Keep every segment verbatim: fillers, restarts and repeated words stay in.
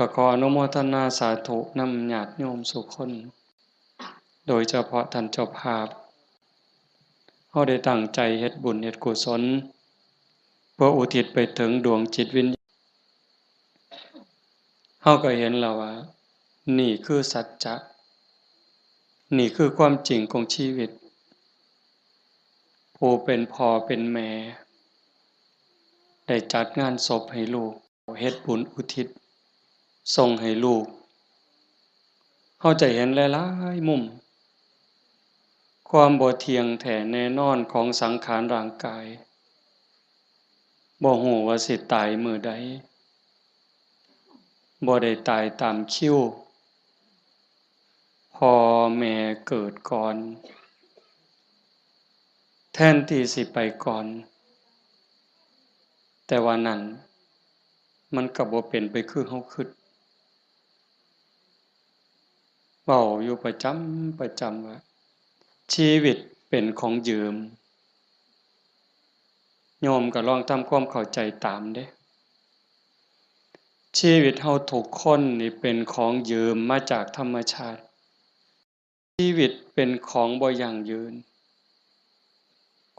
ก็ขออนุโมทนาสาธุนำญาติโยมสู่คน โดยเฉพาะท่านเจ้าภาพ เฮาได้ตั้งใจเฮ็ดบุญเฮ็ดกุศล เพื่ออุทิศไปถึงดวงจิตวิญญาณ เฮาก็เห็นแล้วว่า นี่คือสัจจะ นี่คือความจริงของชีวิต ผู้เป็นพ่อเป็นแม่ ได้จัดงานศพให้ลูก เฮ็ดบุญอุทิศส่งให้ลูก เฮาจะเห็นหลายๆมุม ความบ่เที่ยงแท้แน่นอนของสังขารร่างกาย บ่ฮู้ว่าสิตายมื้อใด บ่ได้ตายตามคิว พ่อแม่เกิดก่อน แทนที่สิไปก่อน แต่ว่านั่น มันก็บ่เป็นไปคือเฮาคิด เว้าอยู่ประจำประจำว่า ชีวิตเป็นของยืม โยมก็ลองทำความเข้าใจตามเด้ ชีวิตเฮาทุกคนนี่เป็นของยืมมาจากธรรมชาติ ชีวิตเป็นของบ่ยั่งยืน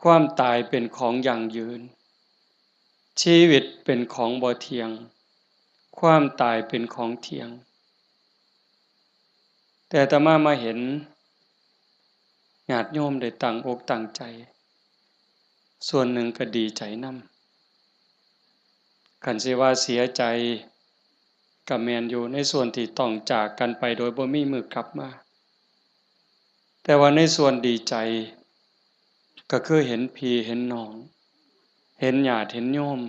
ความตายเป็นของยั่งยืน ชีวิตเป็นของบ่เที่ยง ความตายเป็นของเที่ยง แต่อาตมามาเห็น ญาติโยมได้ตั้งอกตั้งใจ ส่วนหนึ่งก็ดีใจนำ คันสิว่าเสียใจ ก็แม่นอยู่ในส่วนที่ต้องจากกันไปโดยบ่มีมื้อกลับมา แต่ว่าในส่วนดีใจ ก็คือเห็นพี่เห็นน้อง เห็นญาติเห็นโยม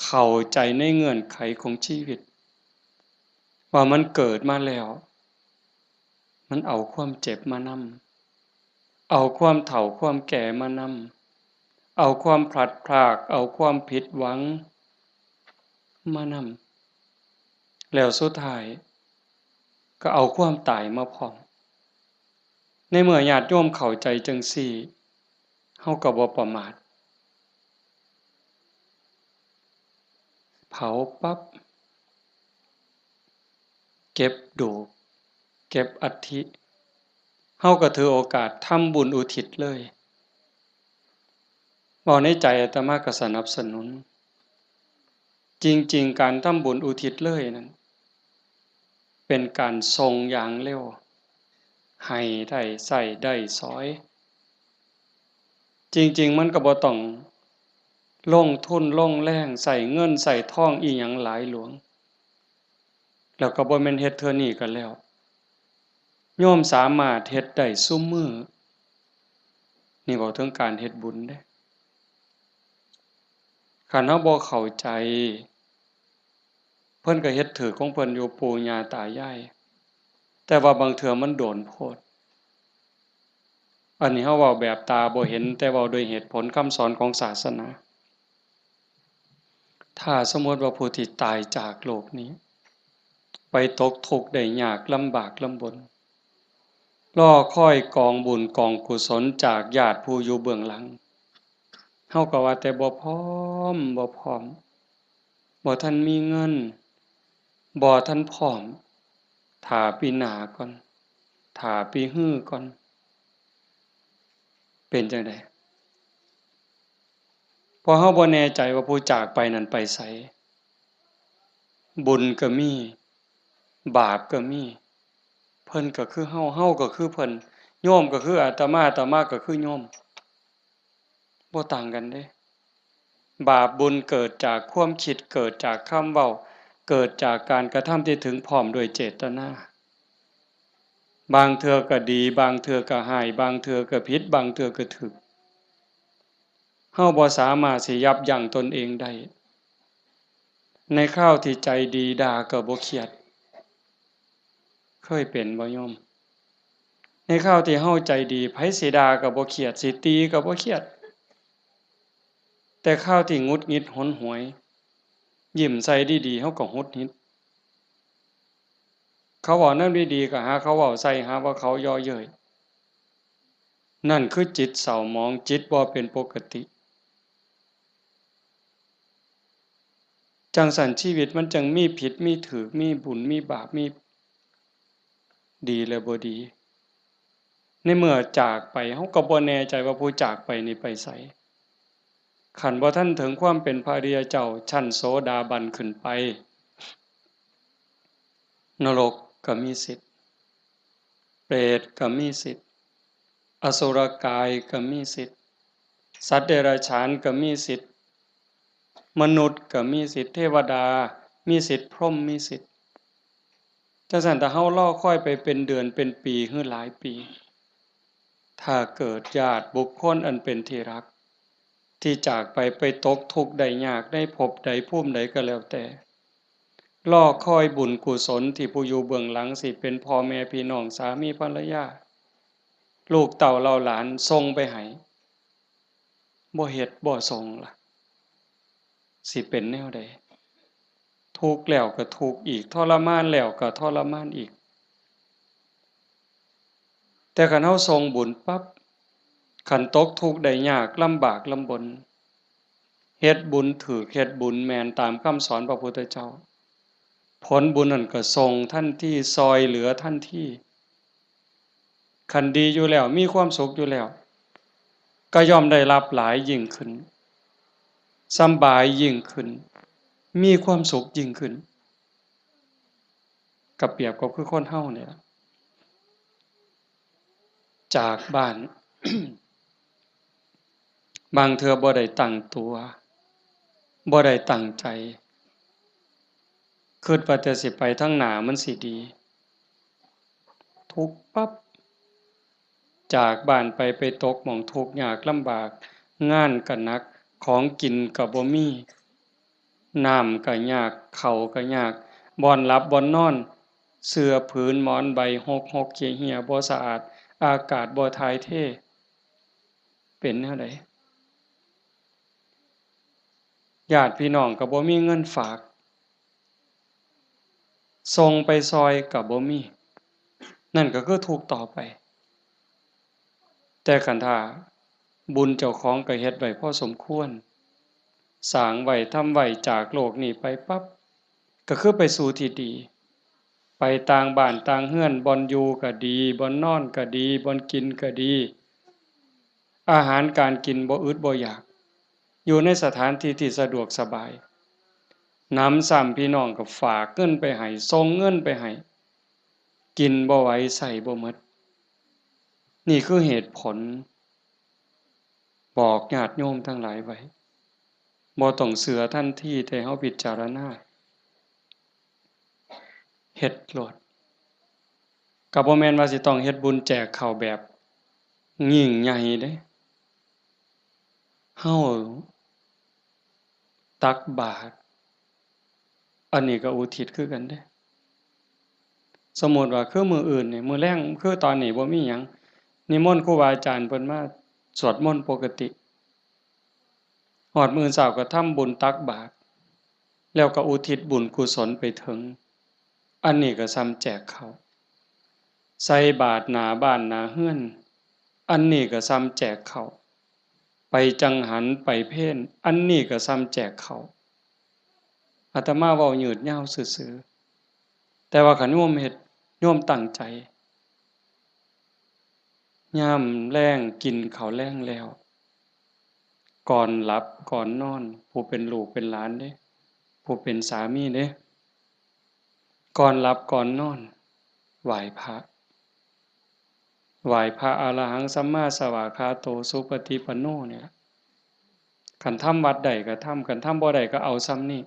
เข้าใจในเงื่อนไขของชีวิต ว่ามันเกิดมาแล้ว มันเอาความเจ็บมานำ เอาความเฒ่าความแก่มานำ เอาความพลัดพราก เอาความผิดหวังมานำ แล้วสุดท้าย ก็เอาความตายมาพร้อม ในเมื่อญาติโยมเข้าใจจั่งซี้ เฮาก็บ่ประมาท เผาปั๊บ เก็บดูก เก็บอัฐิ เฮาก็ถือโอกาสทำบุญอุทิศเลย เว้าในใจอาตมาก็สนับสนุน จริงๆ การทำบุญอุทิศเลยนั้น เป็นการส่งอย่างเร็ว ให้ได้ใช้ได้สอย จริงๆ มันก็บ่ต้องลงทุนลงแรง ใช้เงินใช้ทองอิหยังหลายหลวง แล้วก็บ่แม่นเฮ็ดเทื่อนี้ก็แล้ว โยมสามารถเฮ็ดได้ซุมื้อ นี่เว้าถึงการเฮ็ดบุญเด้ คันเฮาบ่เข้าใจ เพิ่นก็เฮ็ดถืกของเพิ่นอยู่ ปู่ย่าตายาย แต่ว่าบางเทื่อมันโดนโพด อันนี้เฮาเว้าแบบตาบ่เห็น แต่เว้าด้วยเหตุผลคำสอนของศาสนา ถ้าสมมุติว่าผู้ที่ตายจากโลกนี้ ไปตกทุกข์ได้ยากลำบากลำบน รอคอยกองบุญกองกุศลจากญาติผู้อยู่เบื้องหลัง เฮาก็ว่าแต่บ่พร้อม บ่พร้อม บ่ทันมีเงิน บ่ทันพร้อม ถ้าปีหน้าก่อน ถ้าปีฮือก่อน เป็นจั่งใด เพราะเฮาบ่แน่ใจว่าผู้จากไปนั้นไปไส บุญก็มี บาปก็มี เพิ่นก็คือเฮา เฮาก็คือเพิ่น โยมก็คืออาตมา อาตมาก็คือโยม บ่ต่างกันเด้ บาปบุญเกิดจากความคิด เกิดจากคำเว้า เกิดจากการกระทำที่ถึงพร้อมด้วยเจตนา บางเทื่อก็ดี บางเทื่อก็ร้าย บางเทื่อก็ผิด บางเทื่อก็ถูก เฮาบ่สามารถสิยับยั้งตนเองได้ ในคราวที่ใจดีด่าก็บ่เครียด เคยเป็นบ่โยม ในคราวที่เฮาใจดี ไผสิด่าก็บ่เครียด สิตีก็บ่เครียด แต่คราวที่หงุดหงิดหนหวย ยิ้มใส่ดีๆ เฮาก็หงุดหงิด เขาเว้าแนวดีๆ ก็หาเขาเว้าใส่ หาว่าเขาเยาะเย้ย นั่นคือจิตเศร้าหมอง จิตบ่เป็นปกติ จั่งซั้นชีวิตมันจั่งมีผิดมีถูก มีบุญมีบาป มีดีและบ่ดี ในเมื่อจากไป เฮาก็บ่แน่ใจว่าผู้จากไปนี่ไปไส คันบ่ทันถึงความเป็นพระอริยเจ้า ชั้นโสดาบันขึ้นไป นรกก็มีสิทธิ์ เปรตก็มีสิทธิ์ อสุรกายก็มีสิทธิ์ สัตว์เดรัจฉานก็มีสิทธิ์ มนุษย์ก็มีสิทธิ์ เทวดามีสิทธิ์ พรหมมีสิทธิ์ จั่งซั้นถ้าเฮารอคอยไปเป็นเดือนเป็นปีหรือหลายปี ถ้าเกิดญาติบุคคลอันเป็นที่รัก ที่จากไป ไปตกทุกข์ได้ยากในภพใดภูมิใดก็แล้วแต่ รอคอยบุญกุศลที่ผู้อยู่เบื้องหลังสิเป็นพ่อแม่พี่น้องสามีภรรยา ลูกเต้าเหล่าหลานส่งไปให้ บ่เฮ็ดบ่ส่งล่ะ สิเป็นแนวใด ทุกข์แล้วก็ทุกข์อีก ทรมานแล้วก็ทรมานอีก แต่คันเฮาส่งบุญปั๊บ คันตกทุกข์ได้ยากลำบากลำบน เฮ็ดบุญถูก เฮ็ดบุญแม่นตามคำสอนพระพุทธเจ้า ผลบุญนั่นก็ส่งทันที ซ่อยเหลือทันที คันดีอยู่แล้ว มีความสุขอยู่แล้ว ก็ย่อมได้รับหลายยิ่งขึ้น สำบายยิ่งขึ้น มีความสุขยิ่งขึ้น ก็เปรียบก็คือคนเฮานี่ล่ะ จากบ้าน บางเทื่อบ่ได้ตั้งตัว บ่ได้ตั้งใจ คิดว่าแต่สิไปทางหน้ามันสิดี ทุกข์ปั๊บ จากบ้านไป ไปตกหม่องทุกข์ยากลำบาก งานก็หนัก ของกินก็บ่มี น้ำก็ยาก ข้าวก็ยาก บ่อนหลับบ่อนนอน เสื่อผืนหมอนใบหกหกเหี่ยเหี่ย บ่สะอาด อากาศบ่ถ่ายเท เป็นแนวใด ญาติพี่น้องก็บ่มีเงินฝาก ส่งไปซ่อยก็บ่มี นั่นก็คือทุกข์ต่อไป แต่คันถ้าบุญเจ้าของก็เฮ็ดไว้พอสมควร สร้างไว้ทำไว้จากโลกนี้ไปปั๊บ ก็คือไปสู่ที่ดี ไปต่างบ้านต่างเฮือน บ่อนอยู่ก็ดี บ่อนนอนก็ดี บ่อนกินก็ดี อาหารการกินบ่อึดบ่อยาก อยู่ในสถานที่ที่สะดวกสบาย หนำซ้ำพี่น้องก็ฝากเงินไปให้ ส่งเงินไปให้ กินบ่ไหว ใช้บ่หมด นี่คือเหตุผล บอกญาติโยมทั้งหลายไว้ บ่ต้องเชื่อทันที แต่เฮาพิจารณา เฮ็ดโลด ก็บ่แม่นว่าสิต้องเฮ็ดบุญแจกข้าวแบบยิ่งใหญ่เด้ เฮาตักบาตร อันนี้ก็อุทิศคือกันเด้ สมมุติว่าคือมื้ออื่นนี่ มื้อแลง คือตอนนี้บ่มีหยัง นิมนต์ครูบาอาจารย์เพิ่นมาสวดมนต์ปกติ ฮอดมื้อเช้าก็ทำบุญตักบาตร แล้วก็อุทิศบุญกุศลไปถึง อันนี้ก็ส่ำแจกข้าว ใส่บาตรหน้าบ้านหน้าเฮือน อันนี้ก็ส่ำแจกข้าว ไปจังหันไปเพล อันนี้ก็ส่ำแจกข้าว อาตมาเว้ายืดยาวซื่อๆ แต่ว่าคันโยมเฮ็ด โยมตั้งใจ ยามแลงกินข้าวแลงแล้ว ก่อนหลับก่อนนอน ผู้เป็นลูกเป็นหลานเด้ ผู้เป็นสามีเด้ ก่อนหลับก่อนนอน ไหว้พระ ไหว้พระ อะระหังสัมมาสวากขาโต สุปฏิปันโน นี่ล่ะ คันทำวัดได้ก็ทำ คันทำบ่ได้ก็เอาส่ำนี้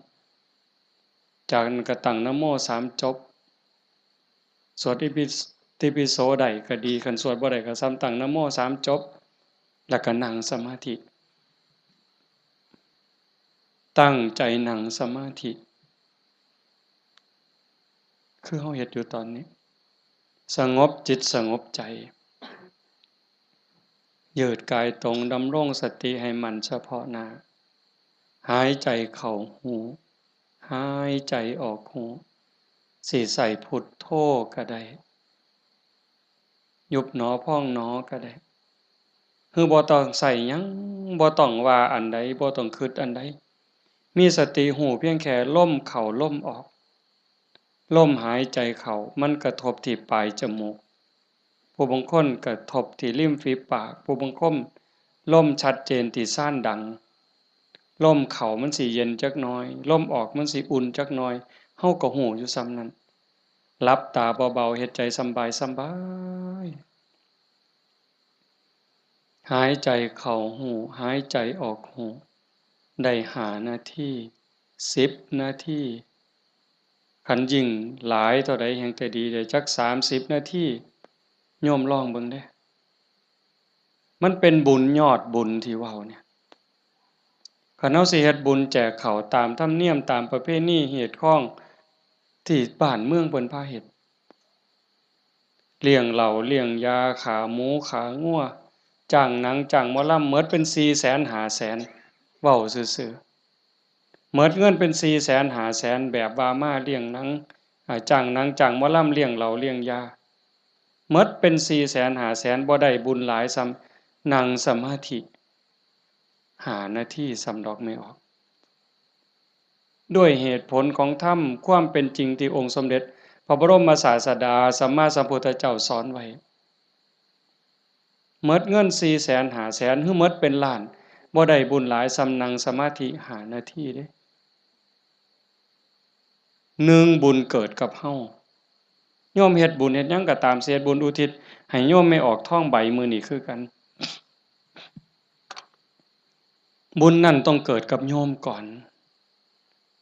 จากนั้นก็ตั้งนะโมสามจบ สวดอิปิ ติปิโสได้ก็ดี คันสวดบ่ได้ก็ส่ำตั้งนะโมสามจบ แล้วก็นั่งสมาธิ ตั้งใจนั่งสมาธิ คือเฮาเฮ็ดอยู่ตอนนี้ สงบจิตสงบใจ ยืดกายตรง ดำรงสติให้มั่นเฉพาะหน้า หายใจเข้าฮู้ หายใจออกฮู้ สิใช้พุทโธก็ได้ ยุบหนอพองหนอก็ได้ คือบ่ต้องใช้หยัง บ่ต้องว่าอันใด บ่ต้องคิดอันใด มีสติฮู้เพียงแค่ลมเข้าลมออก ลมหายใจเข้ามันกระทบที่ปลายจมูก ผู้บางคนกระทบที่ริมฝีปาก ผู้บางคนลมชัดเจนที่ซานดัง ลมเข้ามันสิเย็นจักหน่อย ลมออกมันสิอุ่นจักหน่อย เฮาก็ฮู้อยู่ส่ำนั้น หลับตาเบาๆ เฮ็ดใจสำบายสำบาย หายใจเข้าฮู้ หายใจออกฮู้ ได้ห้านาที สิบนาที คันยิ่งหลายเท่าใดแฮ่งแต่ดี ได้จักสามสิบนาที โยมลองเบิ่งเด้ มันเป็นบุญยอดบุญที่เว้าเนี่ย คันเฮาสิเฮ็ดบุญแจกข้าวตามธรรมเนียม ตามประเพณีฮีตคองที่บ้านเมืองเพิ่นพาเฮ็ด เลี้ยงเหล้าเลี้ยงยา ฆ่าหมูฆ่างัว จ้างหนังจ้างหมอลำ หมดเป็นสี่แสนห้าแสน เว้าซื่อๆ หมดเงินเป็นสี่แสนห้าแสน แบบว่ามาเลี้ยงหนัง อ่า จ้างหนังจ้างหมอลำ เลี้ยงเหล้าเลี้ยงยา หมดเป็นสี่แสนห้าแสน บ่ได้บุญหลายส่ำนั่งสมาธิห้านาทีส่ำดอก แม่ออก ด้วยเหตุผลของธรรม ความเป็นจริงที่องค์สมเด็จพระบรมศาสดาสัมมาสัมพุทธเจ้าสอนไว้ หมดเงินสี่แสนห้าแสน หรือหมดเป็นล้าน บ่ได้บุญหลายส่ำนั่งสมาธิห้านาทีเด้ หนึ่ง บุญเกิดกับเฮา โยมเฮ็ดบุญเฮ็ดหยังก็ตาม สิเฮ็ดบุญอุทิศให้โยมแม่ออกทองใบมื้อนี้คือกัน บุญนั่นต้องเกิดกับโยมก่อน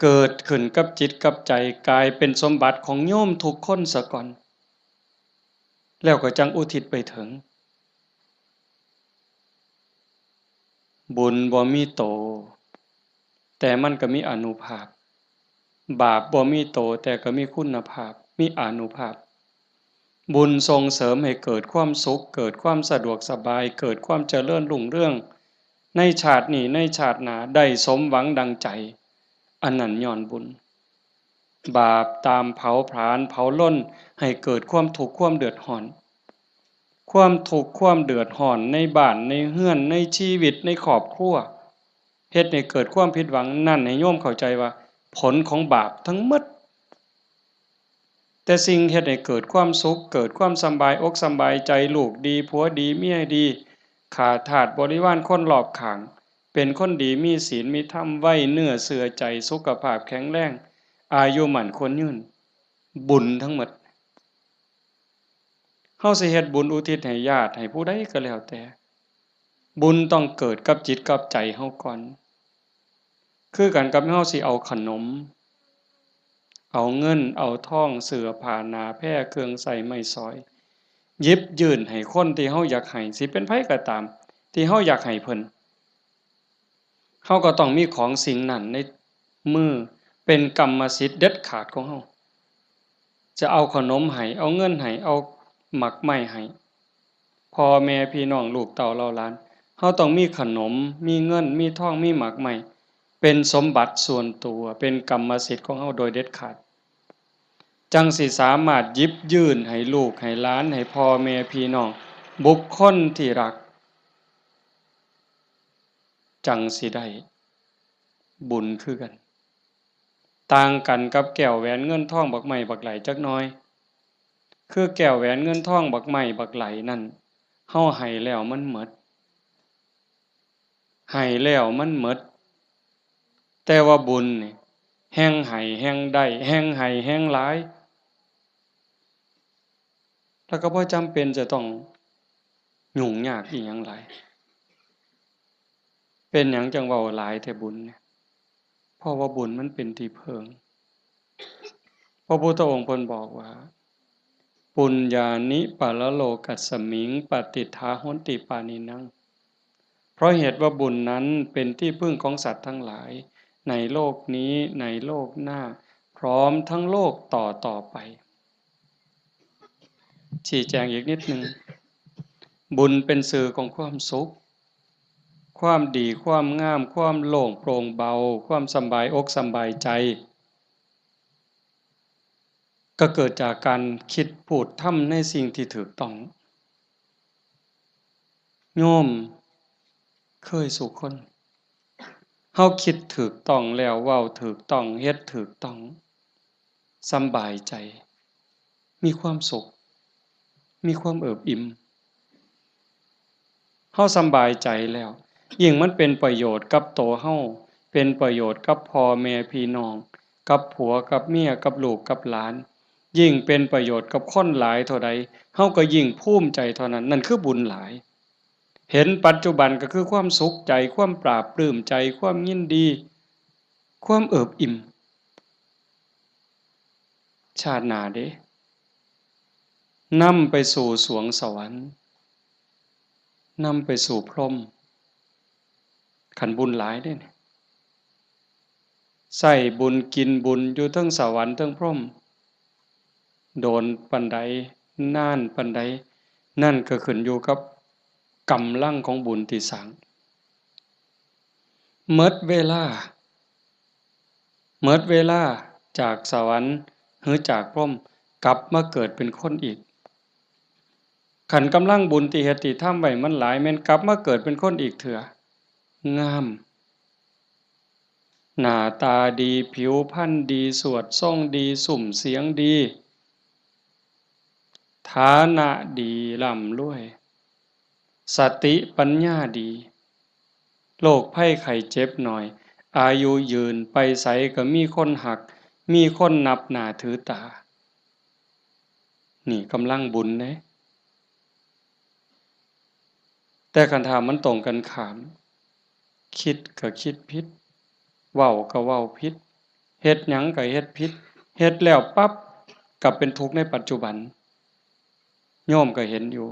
เกิดขึ้นกับจิตกับใจ กลายเป็นสมบัติของโยมทุกคนซะก่อน แล้วก็จั่งอุทิศไปถึง บุญบ่มีโต แต่มันก็มีอานุภาพ บาปบ่มีโต แต่ก็มีคุณภาพ มีอานุภาพ บุญส่งเสริมให้เกิดความสุข เกิดความสะดวกสบาย เกิดความเจริญรุ่งเรือง ในชาตินี้ ในชาติหน้า ได้สมหวังดังใจ อันนั้นย้อนบุญ บาปตามเผาผลาญเผาลน ให้เกิดความทุกข์ความเดือดร้อน ความทุกข์ความเดือดร้อนในบ้านในเฮือน ในชีวิต ในครอบครัว เฮ็ดให้เกิดความผิดหวัง นั่นให้โยมเข้าใจว่าผลของบาปทั้งหมด แต่สิ่งเฮ็ดให้เกิดความสุข เกิดความสำบายอกสำบายใจ ลูกดี ผัวดี เมียดี ข้าทาสบริวารคนรอบข้าง เป็นคนดี มีศีล มีธรรม ไว้เนื้อเชื่อใจ สุขภาพแข็งแรง อายุมั่นขวัญยืน บุญทั้งหมด เฮาสิเฮ็ดบุญอุทิศให้ญาติ ให้ผู้ใดก็แล้วแต่ บุญต้องเกิดกับจิตกับใจเฮาก่อน คือกันกับเฮาสิเอาขนม เอาเงิน เอาทอง เสื้อผ้า หน้าแพร เครื่องใช้ไม้สอย หยิบยื่นให้คนที่เฮาอยากให้ สิเป็นไผก็ตาม ที่เฮาอยากให้เพิ่น เฮาก็ต้องมีของสิ่งนั้นในมือ เป็นกรรมสิทธิ์เด็ดขาดของเฮา จะเอาขนมให้ เอาเงินให้ เอาหมากไม้ให้ พ่อแม่พี่น้องลูกเต้าเหล่าหลาน เฮาต้องมีขนม มีเงิน มีทอง มีหมากไม้ เป็นสมบัติส่วนตัว เป็นกรรมสิทธิ์ของเฮาโดยเด็ดขาด จั่งสิสามารถหยิบยื่นให้ลูกให้หลาน ให้พ่อแม่พี่น้อง บุคคลที่รัก จั่งสิได้บุญคือกัน ต่างกันกับแก้วแหวนเงินทองบักไม้บักไหลจักหน่อย คือแก้วแหวนเงินทองบักไม้บักไหลนั่น เฮาให้แล้วมันหมด ให้แล้วมันหมด แต่ว่าบุญนี่ แฮ่งให้แฮ่งได้ แฮ่งให้แฮ่งหลาย แล้วก็บ่จำเป็นจะต้องยุ่งยากอิหยังหลาย เป็นหยังจั่งเว้าหลายแท้บุญเนี่ย เพราะว่าบุญมันเป็นที่เพิ่ง พระพุทธองค์เพิ่นบอกว่า ปุญญานิปรโลกัสมิง ปฏิฏฐาโหนติปาณินัง เพราะเหตุว่าบุญนั้นเป็นที่พึ่งของสัตว์ทั้งหลาย ในโลกนี้ ในโลกหน้า พร้อมทั้งโลกต่อต่อไป ชี้แจงอีกนิดหนึ่ง บุญเป็นสื่อของความสุข ความดี ความงาม ความโล่งโปร่งเบา ความสำบายอกสำบายใจ ก็เกิดจากการคิดพูดทำในสิ่งที่ถูกต้อง โยมเคยสู่คน เฮาคิดถูกต้องแล้ว เว้าถูกต้อง เฮ็ดถูกต้อง สำบายใจ มีความสุข มีความเอิบอิ่ม เฮาสำบายใจแล้ว ยิ่งมันเป็นประโยชน์กับตัวเฮา เป็นประโยชน์กับพ่อแม่พี่น้อง กับผัวกับเมีย กับลูกกับหลาน ยิ่งเป็นประโยชน์กับคนหลายเท่าใด เฮาก็ยิ่งภูมิใจเท่านั้น นั่นคือบุญหลาย เห็นปัจจุบันก็คือความสุขใจ ความปลาบปลื้มใจ ความยินดี ความเอิบอิ่ม ชาติหน้าเด้ นำไปสู่สวงสวรรค์ นำไปสู่พรหม คันบุญหลายเด้เนี่ย ใช้บุญกินบุญอยู่เทิงสวรรค์เทิงพรหม โดนปานใด นานปานใด นั่นก็ขึ้นอยู่กับกำลังของบุญที่สร้าง หมดเวลา หมดเวลาจากสวรรค์หรือจากพรหม กลับมาเกิดเป็นคนอีก คันกำลังบุญที่เฮ็ดที่ทำไว้มันหลาย แม่นกลับมาเกิดเป็นคนอีกเทื่อ งาม หน้าตาดี ผิวพรรณดี สวดทรงดี ซุ่มเสียงดี ฐานะดี ร่ำรวย สติปัญญาดี โรคภัยไข้เจ็บน้อย อายุยืน ไปไสก็มีคนฮัก มีคนนับหน้าถือตา นี่กำลังบุญเด้ แต่คันถ้ามันตรงกันข้าม คิดก็คิดผิด เว้าก็เว้าผิด เฮ็ดหยังก็เฮ็ดผิด เฮ็ดแล้วปั๊บ ก็เป็นทุกข์ในปัจจุบัน โยมก็เห็นอยู่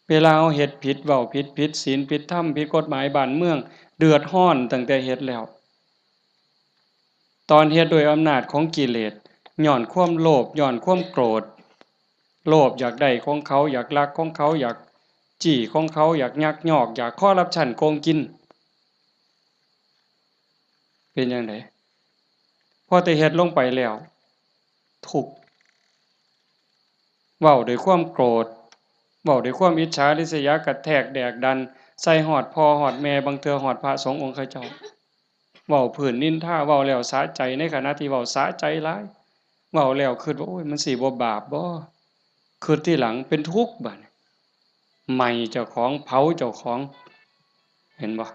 เวลาเฮาเฮ็ดผิด เว้าผิด ผิดศีล ผิดธรรม ผิดกฎหมายบ้านเมือง เดือดร้อนตั้งแต่เฮ็ดแล้ว ตอนเฮ็ดด้วยอำนาจของกิเลส ย้อนความโลภ ย้อนความโกรธ โลภอยากได้ของเขา อยากลักของเขา อยากจี้ของเขา อยากยักยอก อยากคอร์รัปชัน โกงกิน เป็นจั่งใด พอแต่เฮ็ดลงไปแล้ว ทุกข์ เว้าด้วยความโกรธ เว้าด้วยความอิจฉาริษยา กระแทกแดกดัน ใส่ฮอดพ่อฮอดแม่ บางเทื่อฮอดพระสงฆ์องค์เขาเจ้า เว้าพื้นนินทา เว้าแล้วสะใจ ในขณะที่เว้าสะใจหลาย เว้าแล้วคิดว่า โอ้ย มันสิบ่บาปบ่ คิดทีหลังเป็นทุกข์บัดนี้ ไหม้เจ้าของ เผาเจ้าของ เห็นบ่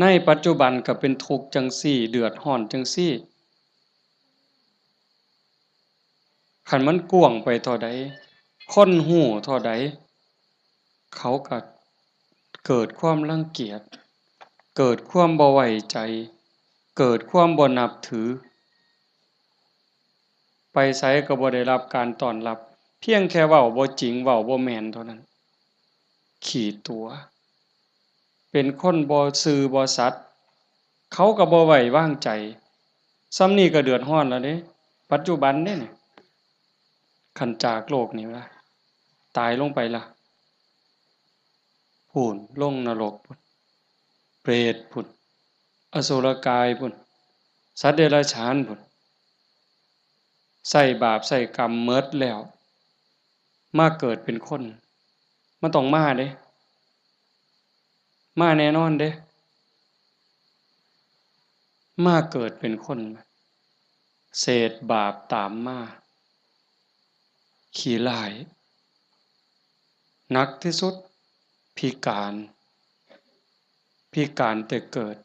ในปัจจุบันก็เป็นทุกข์จั่งซี้ เดือดร้อนจั่งซี้ คันมันกว้างไปเท่าใด คนฮู้เท่าใด เขาก็เกิดความรังเกียจ เกิดความบ่ไว้ใจ เกิดความบ่นับถือ ไปไสก็บ่ได้รับการต้อนรับ เพียงแค่เว้าบ่จริง เว้าบ่แม่นเท่านั้น ขี้ตั๋ว เป็นคนบ่ซื่อบ่สัตย์ เขาก็บ่ไว้วางใจ ส่ำนี้ก็เดือดร้อนแล้วเด้ ปัจจุบันเด้นี่ คันจากโลกนี้ละ ตายลงไปละ พู้น ลงนรกพู้น เปรตพู้น อสุรกายพู้น สัตว์เดรัจฉานพู้น ใช้บาปใช้กรรมหมดแล้ว มาเกิดเป็นคน มันต้องมาเด้ มาแน่นอนเด้ มาเกิดเป็นคน เศษบาปตามมา ขี้ร้าย หนักที่สุด พิการ พิการแต่เกิด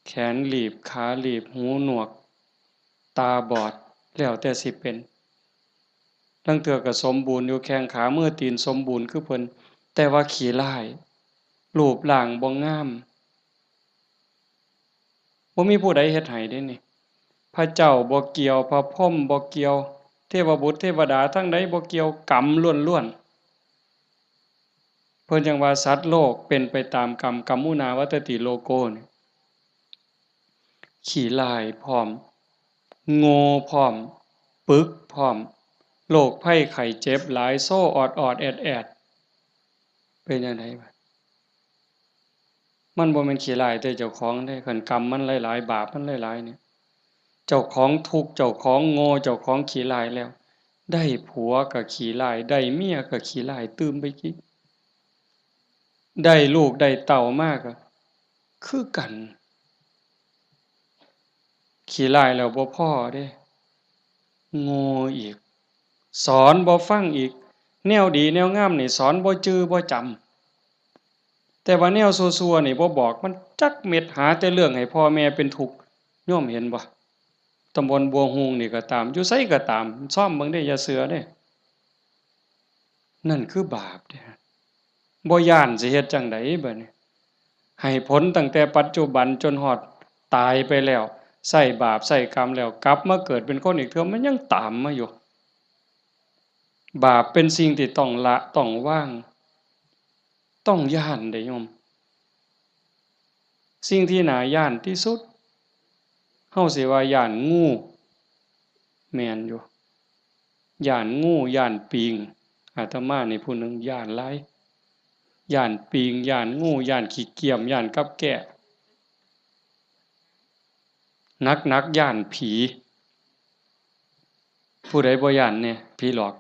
แขนหลีบ ขาหลีบ หูหนวก ตาบอด แล้วแต่สิเป็น ลางเทื่อก็สมบูรณ์อยู่ แข้งขามือตีนสมบูรณ์คือเพิ่น แต่ว่าขี้ร้าย รูปร่างบ่งาม บ่มีผู้ใดเฮ็ดให้เด้นี่ พระเจ้าบ่เกี่ยว พระพรหมบ่เกี่ยว เทวบุตรเทวดาทั้งใดบ่เกี่ยว กรรมล้วนๆ เพิ่นจั่งว่าสัตว์โลกเป็นไปตามกรรม กัมมุนาวัตติโลโกนี่ ขี้ร้ายพร้อม โง่พร้อม ปึกพร้อม โรคภัยไข้เจ็บหลาย โซออดๆ แอดๆ เป็นจั่งใดวะ มันบ่แม่นขี้ร้ายแต่เจ้าของเด้ คันกรรมมันหลายๆ บาปมันหลายๆ เนี่ย เจ้าของทุกข์ เจ้าของโง่ เจ้าของขี้ร้ายแล้ว ได้ผัวก็ขี้ร้าย ได้เมียก็ขี้ร้ายตื่มไปอีก ได้ลูกได้เต้ามาก็คือกัน ขี้ร้ายแล้วบ่พอเด้ โง่อีก สอนบ่ฟังอีก แนวดีแนวงามนี่สอนบ่จื่อบ่จำ แต่ว่าแนวซั่วๆนี่บ่บอกมันจักเม็ด หาแต่เรื่องให้พ่อแม่เป็นทุกข์ โยมเห็นบ่ ตำบลบัวฮูงนี่ก็ตาม อยู่ไสก็ตาม ซ่อมเบิ่งเด้ อย่าเชื่อเด้ นั่นคือบาปเด้ บ่ย้านสิเฮ็ดจั่งใดบัดนี้ ให้ผลตั้งแต่ปัจจุบันจนฮอดตายไปแล้ว ใช้บาปใช้กรรมแล้ว กลับมาเกิดเป็นคนอีกเทื่อ มันยังตามมาอยู่ บาปเป็นสิ่งที่ต้องละ ต้องวาง ต้องย้านเด้โยม สิ่งที่น่าย้านที่สุด เฮาสิว่าย้านงู แม่นอยู่ ย้านงู ย้านปิง อาตมานี่ผู้หนึ่งย้านหลาย ย้านปิง ย้านงู ย้านขี้เกียม ย้านกับแก้ หนักๆ ย้านผี ผู้ใดบ่ย้านแน่ ผีหลอก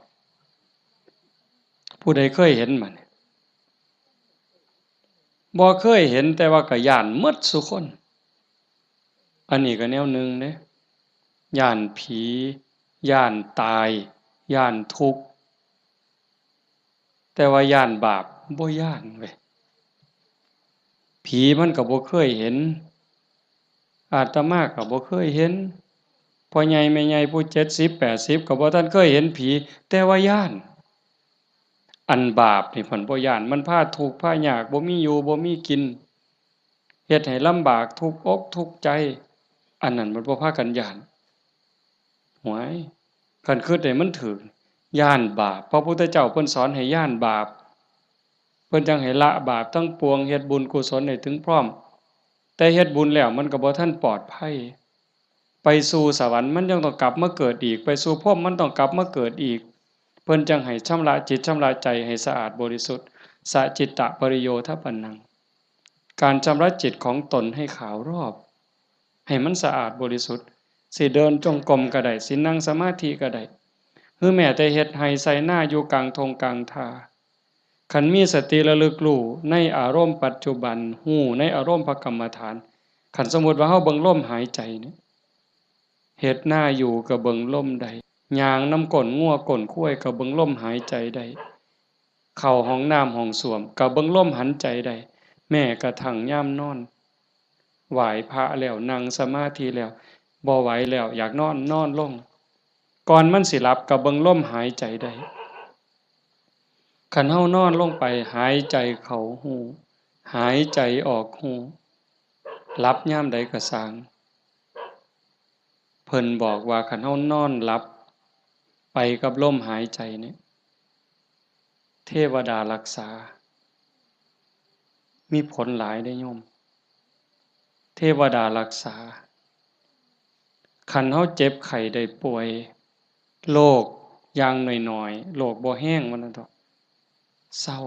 ผู้ใดเคยเห็นบ่นี่ บ่เคยเห็น แต่ว่าก็ย้านหมดซุคน อันนี้ก็แนวหนึ่งเด้ ย้านผี ย้านตาย ย้านทุกข์ แต่ว่าย้านบาป บ่ย้านเว้ย ผีมันก็บ่เคยเห็น อาตมาก็บ่เคยเห็น พ่อใหญ่แม่ใหญ่ผู้เจ็ดสิบแปดสิบก็บ่ทันเคยเห็นผี แต่ว่าย้าน อันบาปนี่เพิ่นบ่ย้าน มันพาทุกข์พายาก บ่มีอยู่บ่มีกิน เฮ็ดให้ลำบาก ทุกข์อกทุกข์ใจ อันนั้นมันบ่พากันย้าน หวย คันคิดให้มันถูก ย้านบาป พระพุทธเจ้าเพิ่นสอนให้ย้านบาป เพิ่นจั่งให้ละบาปทั้งปวง เฮ็ดบุญกุศลให้ถึงพร้อม แต่เฮ็ดบุญแล้วมันก็บ่ทันปลอดภัย ไปสู่สวรรค์มันยังต้องกลับมาเกิดอีก ไปสู่พรหมมันต้องกลับมาเกิดอีก เพิ่นจั่งให้ชำระจิตชำระใจให้สะอาดบริสุทธิ์ สะจิตตะปริโยทปนัง การชำระจิตของตนให้ขาวรอบ ให้มันสะอาดบริสุทธิ์ สิเดินจงกรมก็ได้ สินั่งสมาธิก็ได้ หรือแม้แต่เฮ็ดไร่ไถนาอยู่กลางท่งกลางท่า คันมีสติระลึกรู้ในอารมณ์ปัจจุบัน รู้ในอารมณ์พระกรรมฐาน คันสมมุติว่าเฮาเบิ่งลมหายใจนี่ เฮ็ดนาอยู่ก็เบิ่งลมได้ ย่างนำก้นงัวก้นควายก็เบิ่งลมหายใจได้ เข้าห้องน้ำห้องส้วมก็เบิ่งลมหายใจได้ แม้กระทั่งยามนอน ไหว้พระแล้ว นั่งสมาธิแล้ว บ่ไหวแล้ว อยากนอน นอนลง ก่อนมันสิหลับก็เบิ่งลมหายใจได้ คันเฮานอนลงไป หายใจเข้ารู้ หายใจออกรู้ หลับยามใดก็ซ่าง เพิ่นบอกว่าคันเฮานอนหลับไปกับลมหายใจเนี่ย เทวดารักษา มีผลหลายเด้โยม เทวดารักษา คันเฮาเจ็บไข้ได้ป่วย โรคอย่างน้อยๆ โรคบ่แฮงว่าซั่นเถาะ เซา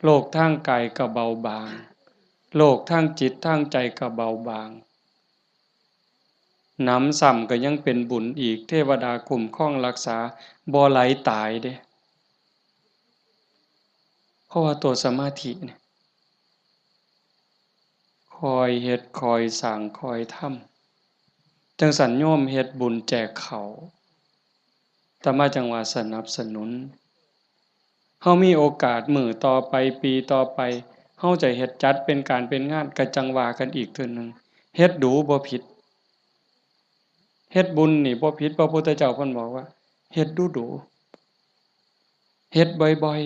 โรคทางกายก็เบาบาง โรคทางจิตทางใจก็เบาบาง หนำซ้ำก็ยังเป็นบุญอีก เทวดาคุ้มครองรักษา บ่ไหลตายเด้ เพราะว่าตัวสมาธิเนี่ย คอยเฮ็ด คอยสร้าง คอยทำ จั่งซั้นโยมเฮ็ดบุญแจกข้าว อาตมาจั่งว่าสนับสนุน เฮามีโอกาสมื้อต่อไป ปีต่อไป เฮาจะเฮ็ดจัดเป็นการเป็นงาน ก็จั่งว่ากันอีกเทื่อหนึ่ง เฮ็ดดูบ่ผิด เฮ็ดบุญนี่บ่ผิด พระพุทธเจ้าเพิ่นบอกว่า เฮ็ดดูๆ เฮ็ดบ่อย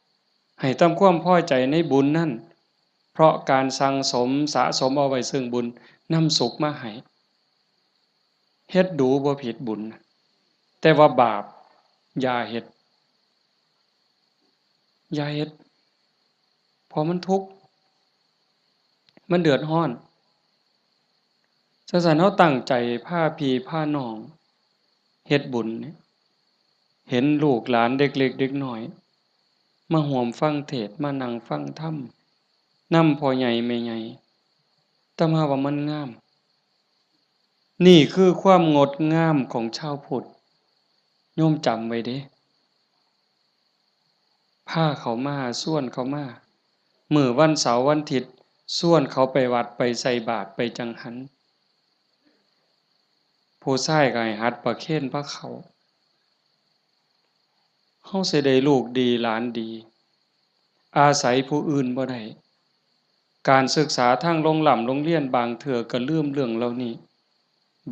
ๆ ให้ทำความพอใจในบุญนั้น เพราะการสั่งสมสะสมเอาไว้ซึ่งบุญนำสุขมาให้ เฮ็ดดูบ่ผิดบุญ แต่ว่าบาปอย่าเฮ็ด อย่าเฮ็ด เพราะมันทุกข์ มันเดือดร้อน จั่งซั้นเฮาตั้งใจพาพี่พาน้องเฮ็ดบุญเนี่ย เห็นลูกหลานเด็กเล็กเด็กน้อย มาร่วมฟังเทศน์ มานั่งฟังธรรม นำพ่อใหญ่แม่ใหญ่ อาตมาว่ามันงาม นี่คือความงดงามของชาวพุทธ โยมจำไว้เด้ พาเขามา ชวนเขามา มื้อวันเสาร์วันอาทิตย์ ชวนเขาไปวัดไปใส่บาตรไปจังหัน ผู้ชายก็ให้หัดประเคนพาเข้า เฮาสิได้ลูกดีหลานดี อาศัยผู้อื่นบ่ได้ การศึกษาทางโรงร่ำโรงเรียนบางเทื่อก็ลืมเรื่องเหล่านี้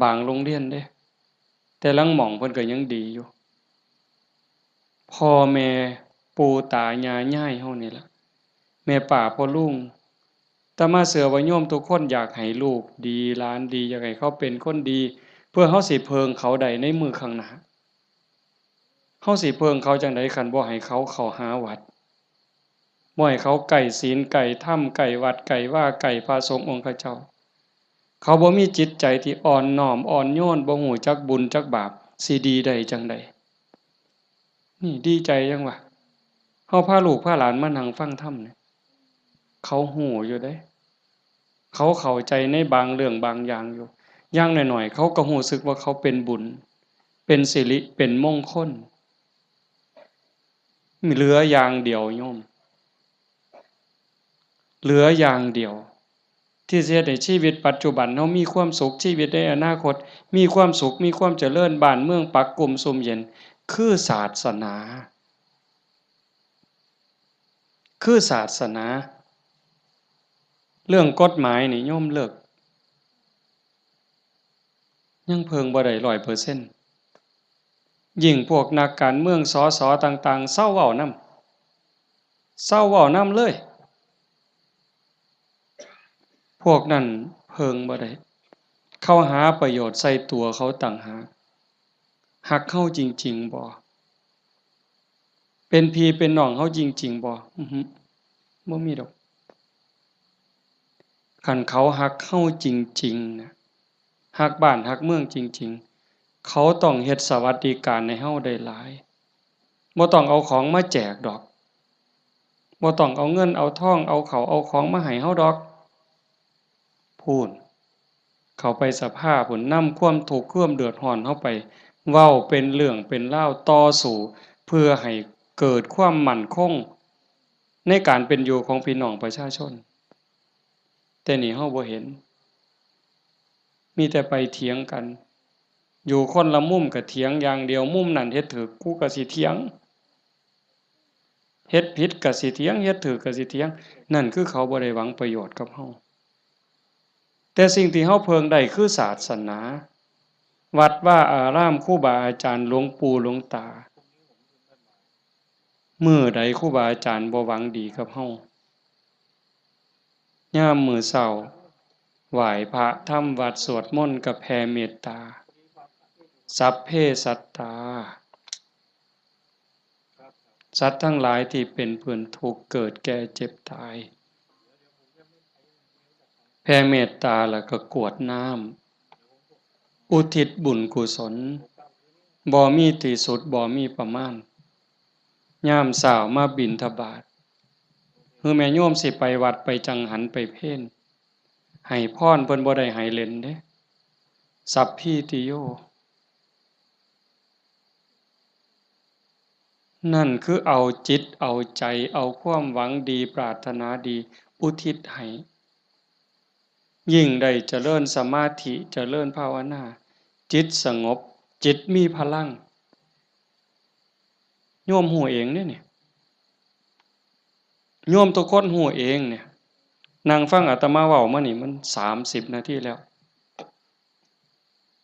บางโรงเรียนเด้ แต่ลางหม่องเพิ่นก็ยังดีอยู่ พ่อแม่ปู่ตายายยายเฮานี่ล่ะ แม่ป้าพ่อลุง อาตมาเชื่อว่าโยมทุกคนอยากให้ลูกดีหลานดี อยากให้เขาเป็นคนดี เพื่อเฮาสิเพิ่งเขาได้ในมื้อข้างหน้า เฮาสิเพิ่งเขาจั่งใดคันบ่ให้เขาเข้าหาวัด บ่ให้เขาใกล้ศีลใกล้ธรรมใกล้วัดใกล้วาใกล้พระสงฆ์องค์เจ้า เขาบ่มีจิตใจที่อ่อนน้อมอ่อนโยน บ่ฮู้จักบุญจักบาป สิดีได้จั่งใด นี่ดีใจจั่งวะ เฮาพาลูกพาหลานมานั่งฟังธรรมเนี่ย เขาฮู้อยู่เด้ เขาเข้าใจในบางเรื่องบางอย่างอยู่ อย่างน้อยๆ เขาก็รู้สึกว่าเขาเป็นบุญ เป็นสิริ เป็นมงคล เหลืออย่างเดียวโยม เหลืออย่างเดียว ที่สิเฮ็ดให้ชีวิตปัจจุบันเฮามีความสุข ชีวิตในอนาคตมีความสุข มีความเจริญ บ้านเมืองปักกุมซุ่มเย็น คือศาสนา คือศาสนา เรื่องกฎหมายนี่โยมเลิก ยังเพิ่งบ่ได้ร้อยเปอร์เซ็นต์ ยิ่งพวกนักการเมือง สส ต่างๆ เซาเว้านำ เซาเว้านำเลย พวกนั้นเพิ่งบ่ได้ เขาหาประโยชน์ใส่ตัวเขาต่างหาก ฮักเฮาจริงๆ บ่ เป็นพี่เป็นน้องเฮาจริงๆ บ่ อือฮึ บ่มีดอก คันเขาฮักเฮาจริงๆ นะ ฮักบ้านฮักเมืองจริงๆ เขาต้องเฮ็ดสวัสดิการให้เฮาได้หลาย บ่ต้องเอาของมาแจกดอก บ่ต้องเอาเงินเอาทอง เอาข้าวเอาของมาให้เฮาดอก พู้น เข้าไปสภาพู้น นำความทุกข์ความเดือดร้อนเฮาไป เว้าเป็นเรื่องเป็นราว ต่อสู้เพื่อให้เกิดความมั่นคง ในการเป็นอยู่ของพี่น้องประชาชน แต่นี่เฮาบ่เห็น มีแต่ไปเถียงกัน อยู่คนละมุมก็เถียงอย่างเดียว มุมนั้นเฮ็ดถูก กูก็สิเถียง เฮ็ดผิดก็สิเถียง เฮ็ดถูกก็สิเถียง นั่นคือเขาบ่ได้หวังประโยชน์กับเฮา แต่สิ่งที่เฮาเพิ่งได้คือศาสนา วัดวาอาราม ครูบาอาจารย์ หลวงปู่หลวงตา มื้อใดครูบาอาจารย์บ่หวังดีกับเฮา ยามมื้อเช้า ไหว้พระทำวัตรสวดมนต์ก็แผ่เมตตา สัพเพสัตตา สัตว์ทั้งหลายที่เป็นเพื่อนทุกข์เกิดแก่เจ็บตาย แผ่เมตตาแล้วก็กรวดน้ำ อุทิศบุญกุศล บ่มีที่สุด บ่มีประมาณ ยามเช้ามาบิณฑบาต คือแม่โยมสิไปวัดไปจังหันไปเพล ให้พรเพิ่นบ่ได้ให้เล่นเด้ สัพพีติโย นั่นคือเอาจิตเอาใจ เอาความหวังดีปรารถนาดีอุทิศให้ ยิ่งได้เจริญสมาธิเจริญภาวนา จิตสงบ จิตมีพลัง โยมฮู้เองเด้นี่ โยมทุกคนฮู้เองเนี่ย นั่งฟังอาตมาเว้ามานี่มันสามสิบนาทีแล้ว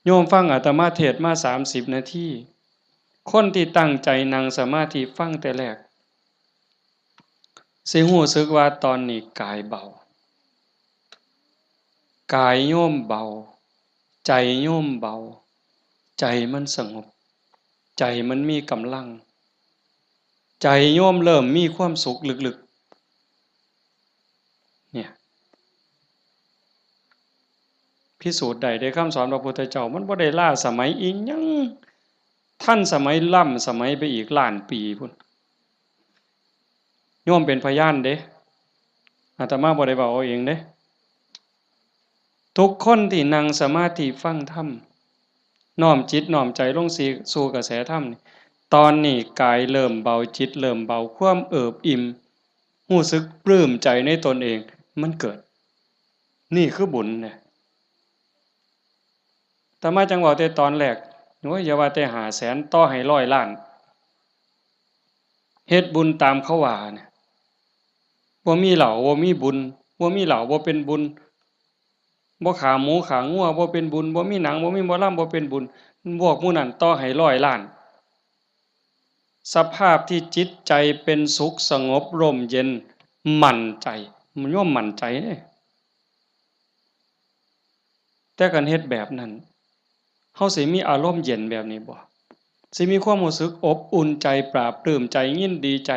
โยมฟังอาตมาเทศน์มาสามสิบนาที คนที่ตั้งใจนั่งสมาธิฟังแต่แรก สิรู้สึกว่าตอนนี้กายเบา กายโยมเบา ใจโยมเบา ใจมันสงบ ใจมันมีกำลัง ใจโยมเริ่มมีความสุขลึกๆ เนี่ย พิสูจน์ได้เด้ คำสอนพระพุทธเจ้า มันบ่ได้ล้าสมัยอิหยัง ทันสมัยล้ำสมัยไปอีกล้านปีพู้น โยมเป็นพยานเด้ อาตมาบ่ได้เว้าเอาเองเด้ ทุกคนที่นั่งสมาธิฟังธรรม น้อมจิตน้อมใจลงสู่กระแสธรรมนี่ ตอนนี้กายเริ่มเบา จิตเริ่มเบา ความเอิบอิ่ม รู้สึกปลื้มใจในตนเอง มันเกิด นี่คือบุญเนี่ย อาตมาจั่งเว้าแต่ตอนแรก โอ้ย อย่าว่าแต่ห้าแสน ต่อให้ร้อยล้าน เฮ็ดบุญตามเขาว่าเนี่ย บ่มีเหล้า บ่มีบุญ บ่มีเหล้า บ่เป็นบุญ บ่ฆ่าหมูฆ่างัว บ่เป็นบุญ บ่มีหนัง บ่มีหมอลำ บ่เป็นบุญ พวกหมู่นั้นต่อให้ร้อยล้าน สภาพที่จิตใจเป็นสุขสงบร่มเย็น มั่นใจ โยมมั่นใจเด้ แต่คันเฮ็ดแบบนั้น เฮาสิมีอารมณ์เย็นแบบนี้บ่ สิมีความรู้สึกอบอุ่นใจ ปลาบปลื้มใจ ยินดีใจ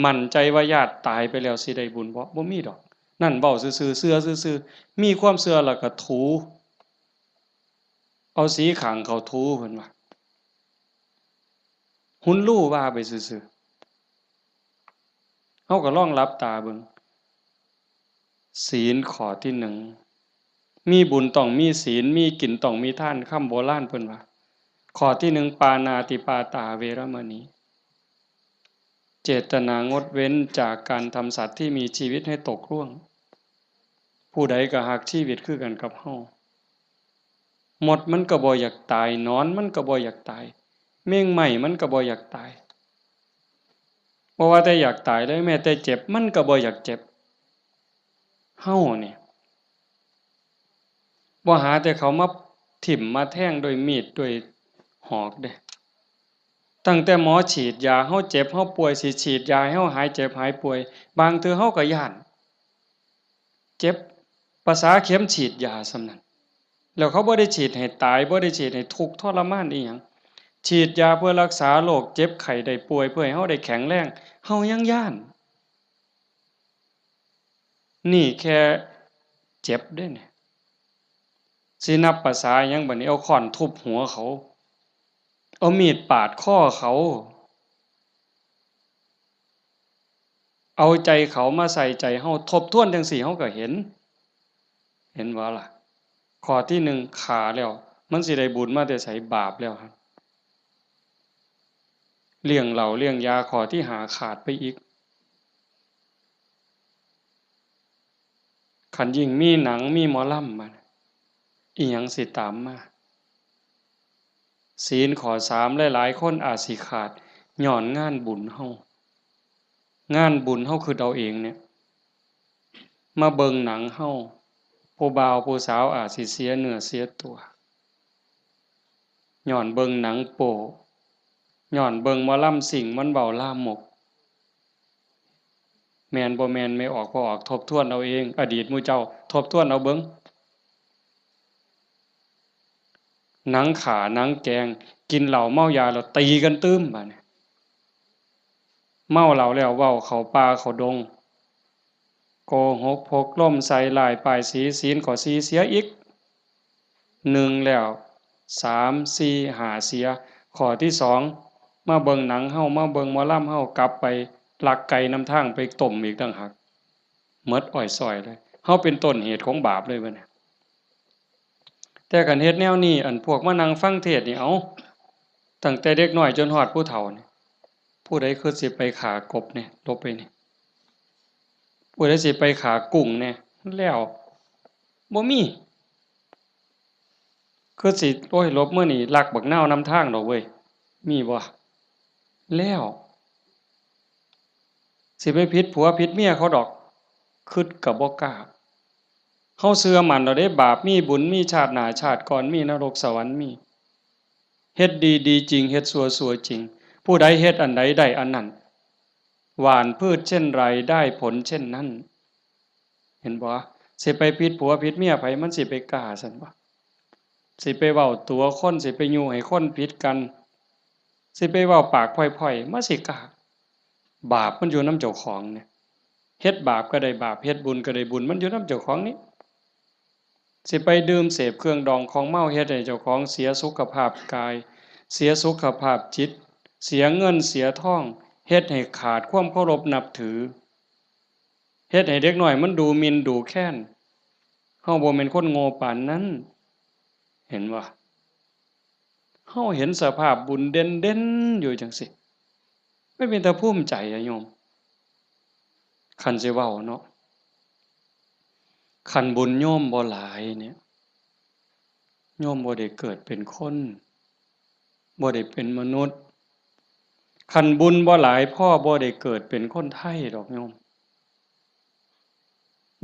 มั่นใจว่าญาติตายไปแล้วสิได้บุญบ่ บ่มีดอก นั่นเว้าซื่อๆ เชื่อซื่อๆ มีความเชื่อแล้วก็ถู เอาสีข้างเขาถู เพิ่นว่า หุนลู่ว่าไปซื่อๆ เฮาก็ลองหลับตาเบิ่ง ศีลข้อที่หนึ่ง มีบุญต้องมีศีล มีกินต้องมีทาน คำโบราณเพิ่นว่า ข้อที่หนึ่ง ปาณาติปาตาเวรมณี เจตนางดเว้นจากการทำสัตว์ที่มีชีวิตให้ตกร่วง ผู้ใดก็ฮักชีวิตคือกันกับเฮา มดมันก็บ่อยากตาย หนอนมันก็บ่อยากตาย แมงไม้มันก็บ่อยากตาย บ่ว่าแต่อยากตายเลย แม้แต่เจ็บมันก็บ่อยากเจ็บ เฮานี่ บ่หาแต่เขามาถิ่มมาแทงด้วยมีดด้วยหอกเด้ ตั้งแต่หมอฉีดยา เฮาเจ็บเฮาป่วย สิฉีดยาให้เฮาหายเจ็บหายป่วย บางเทื่อเฮาก็ย้าน เจ็บ ประสาเข็มฉีดยาส่ำนั้น แล้วเขาบ่ได้ฉีดให้ตาย บ่ได้ฉีดให้ทุกข์ทรมานอีหยัง ฉีดยาเพื่อรักษาโรคเจ็บไข้ได้ป่วย เพื่อให้เฮาได้แข็งแรง เฮายังย้าน นี่แค่เจ็บเด้เนี่ย สินับประสาหยังบัดนี้ เอาค้อนทุบหัวเขา เอามีดปาดคอเขา เอาใจเขามาใส่ใจเฮา ทบทวนจั่งซี้เฮาก็เห็น เห็นบ่ล่ะ ข้อที่หนึ่งฆ่าแล้ว มันสิได้บุญมาแต่ไส บาปแล้วครับ เลี้ยงเหล้าเลี้ยงยา ข้อที่ห้าขาดไปอีก คันยิ่งมีหนังมีหมอลำมา อีหยังสิตามมา ศีลข้อสาม หลายๆ คนอาจสิขาด ย้อนงานบุญเฮา งานบุญเฮาคิดเอาเองเนี่ย มาเบิ่งหนังเฮา ผู้บ่าวผู้สาวอาจสิเสียเนื้อเสียตัว ย้อนเบิ่งหนังโป๊ ย้อนเบิ่งหมอลำซิ่งมันเว้าลามก แม่นบ่แม่น แม่ออกบ่ออก ทบทวนเอาเอง อดีตหมู่เจ้า ทบทวนเอาเบิ่ง หนังฆ่า หนังแกล้ง กินเหล้าเมายาแล้วตีกันตื่ม บาดนี้ เมาเหล้าแล้วเว้าเข้าป่าเข้าดง โกหกพกลมใส่ร้ายป้ายสี ศีลข้อสี่เสียอีก หนึ่งแล้ว สาม สี่ ห้า เสีย ข้อที่สอง มาเบิ่งหนังเฮา มาเบิ่งหมอลำเฮา กลับไปลักไก่นำทางไปต้มอีกต่างหาก หมดอ้อยซ้อยเลย เฮาเป็นต้นเหตุของบาปเลยบัดนี้ แต่คันเฮ็ดแนวนี้ อันพวกมานั่งฟังเทศน์นี่ เอ้า ตั้งแต่เด็กน้อยจนฮอดผู้เฒ่านี่ ผู้ใดคือสิไปฆ่ากบเนี่ย หลบไปนี่ ผู้ใดสิไปฆ่ากุ้งเนี่ย แล้ว บ่มี คือสิ โอ้ย หลบมื้อนี้ลักบักนาวนำทางดอกเว้ย มีบ่ แล้ว สิไปผิดผัวผิดเมียเขาดอก คิดก็บ่กล้า เฮาเชื่อมั่นแล้วเด้ บาปมีบุญมี ชาติหน้าชาติก่อนมี นรกสวรรค์มี เฮ็ดดีดีจริง เฮ็ดชั่วชั่วจริง ผู้ใดเฮ็ดอันใดได้อันนั้น หว่านพืชเช่นไรได้ผลเช่นนั้น เห็นบ่ สิไปผิดผัวผิดเมียไผ มันสิไปกล้าซั่นบ่ สิไปเว้าตั๋วคน สิไปยุให้คนผิดกัน สิไปเว้าปากพ่อยๆ มันสิกล้า บาปมันอยู่นำเจ้าของเนี่ย เฮ็ดบาปก็ได้บาป เฮ็ดบุญก็ได้บุญ มันอยู่นำเจ้าของนี่ สิไปดื่มเสพเครื่องดองของเมา เฮ็ดให้เจ้าของเสียสุขภาพกาย เสียสุขภาพจิต เสียเงินเสียทอง เฮ็ดให้ขาดความเคารพนับถือ เฮ็ดให้เด็กน้อยมันดูหมิ่นดูแคลน เฮาบ่แม่นคนโง่ปานนั้น เห็นบ่ เฮาเห็นสภาพบุญเด่นๆ อยู่จั่งซี้ มันเป็นตาภูมิใจอะโยม คันสิเว้าเนาะ คันบุญโยมบ่หลายเนี่ย โยมบ่ได้เกิดเป็นคน บ่ได้เป็นมนุษย์ คันบุญบ่หลายพอบ่ได้เกิดเป็นคนไทยดอกโยม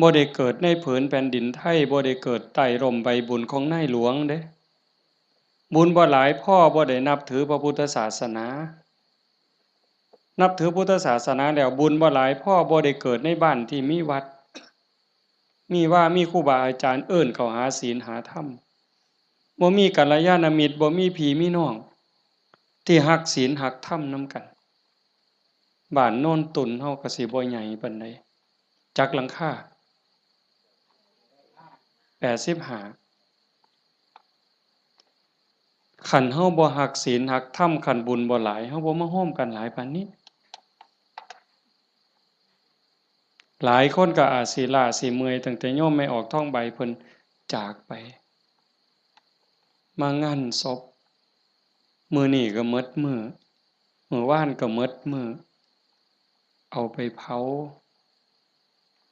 บ่ได้เกิดในผืนแผ่นดินไทย บ่ได้เกิดใต้ร่มใบบุญของนายหลวงเด้ บุญบ่หลายพอบ่ได้นับถือพระพุทธศาสนา นับถือพุทธศาสนาแล้วบุญบ่หลายพอบ่ได้เกิดในบ้านที่มีวัด มีวา มีครูบาอาจารย์เอิ้นเข้าหาศีลหาธรรม บ่มีกัลยาณมิตร บ่มีพี่มีน้อง ที่ฮักศีลฮักธรรมนำกัน บ้านโนนตุ่นเฮาก็สิบ่ใหญ่ปานใด จักหลังคา แปดสิบห้า คันเฮาบ่ฮักศีลฮักธรรม คันบุญบ่หลาย เฮาบ่มาโฮมกันหลายปานนี้ หลายคนก็อาจสิล้าสิเมื่อย ตั้งแต่โยมแม่ออกทองใบเพิ่นจากไป มางานศพ มื้อนี้ก็หมดมื้อ มื้อวานก็หมดมื้อ เอาไปเผา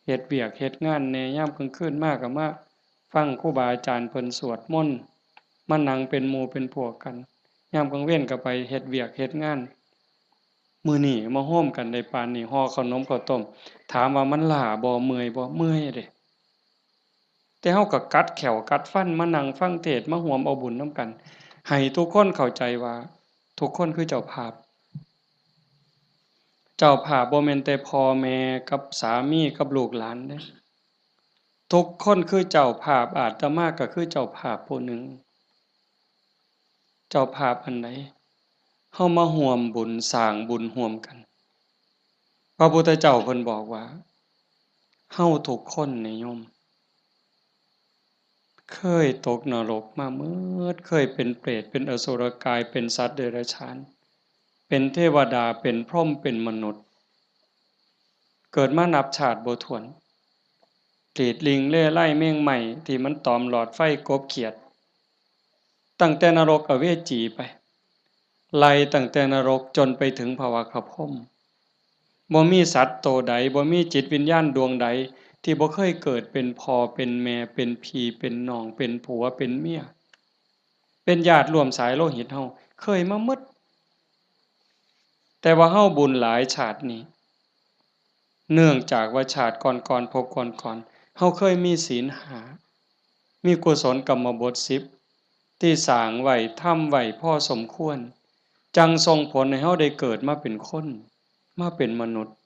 เฮ็ดเวียกเฮ็ดงานแหน่ ยามกลางคืนมาก็มาฟังครูบาอาจารย์เพิ่นสวดมนต์ มานั่งเป็นหมู่เป็นพวกกัน ยามกลางเว็นก็ไปเฮ็ดเวียกเฮ็ดงาน มื้อนี้มาโฮมกันได้ปานนี้ ห่อข้าวหนมข้าวต้ม ถามว่ามันล้าบ่ เมื่อยบ่ เมื่อยเด้ แต่เฮาก็กัดแข้วกัดฟันมานั่งฟังเทศน์ มาร่วมเอาบุญนำกัน ให้ทุกคนเข้าใจว่าทุกคนคือเจ้าภาพ เจ้าภาพบ่แม่นแต่พ่อแม่กับสามีกับลูกหลานเด้ ทุกคนคือเจ้าภาพ อาตมาก็คือเจ้าภาพผู้หนึ่ง เจ้าภาพอันใด เฮามาร่วมบุญสร้างบุญร่วมกัน พระพุทธเจ้าเพิ่นบอกว่า เฮาทุกคนนี่โยม เคยตกนรกมาหมด เคยเป็นเปรต เป็นอสุรกาย เป็นสัตว์เดรัจฉาน เป็นเทวดา เป็นพรหม เป็นมนุษย์ เกิดมานับชาติบ่ถ้วน กรีดลิงเล่ไล่แมงไหม้ที่มันตอมหลอดไฟกบเขียด ตั้งแต่นรกอเวจีไป ไล่ตั้งแต่นรกจนไปถึงพระวักขพรหม บ่มีสัตว์โตใด บ่มีจิตวิญญาณดวงใด ที่บ่เคยเกิดเป็นพ่อเป็นแม่ เป็นพี่เป็นน้อง เป็นผัวเป็นเมีย เป็นญาติร่วมสายโลหิตเฮา เคยมาหมด แต่ว่าเฮาบุญหลายชาตินี้ เนื่องจากว่าชาติก่อนๆ ภพก่อนๆ เฮาเคยมีศีลห้า มีกุศลกรรมบทสิบ ที่สร้างไว้ ทำไว้พอสมควร จั่งส่งผลให้เฮาได้เกิดมาเป็นคน มาเป็นมนุษย์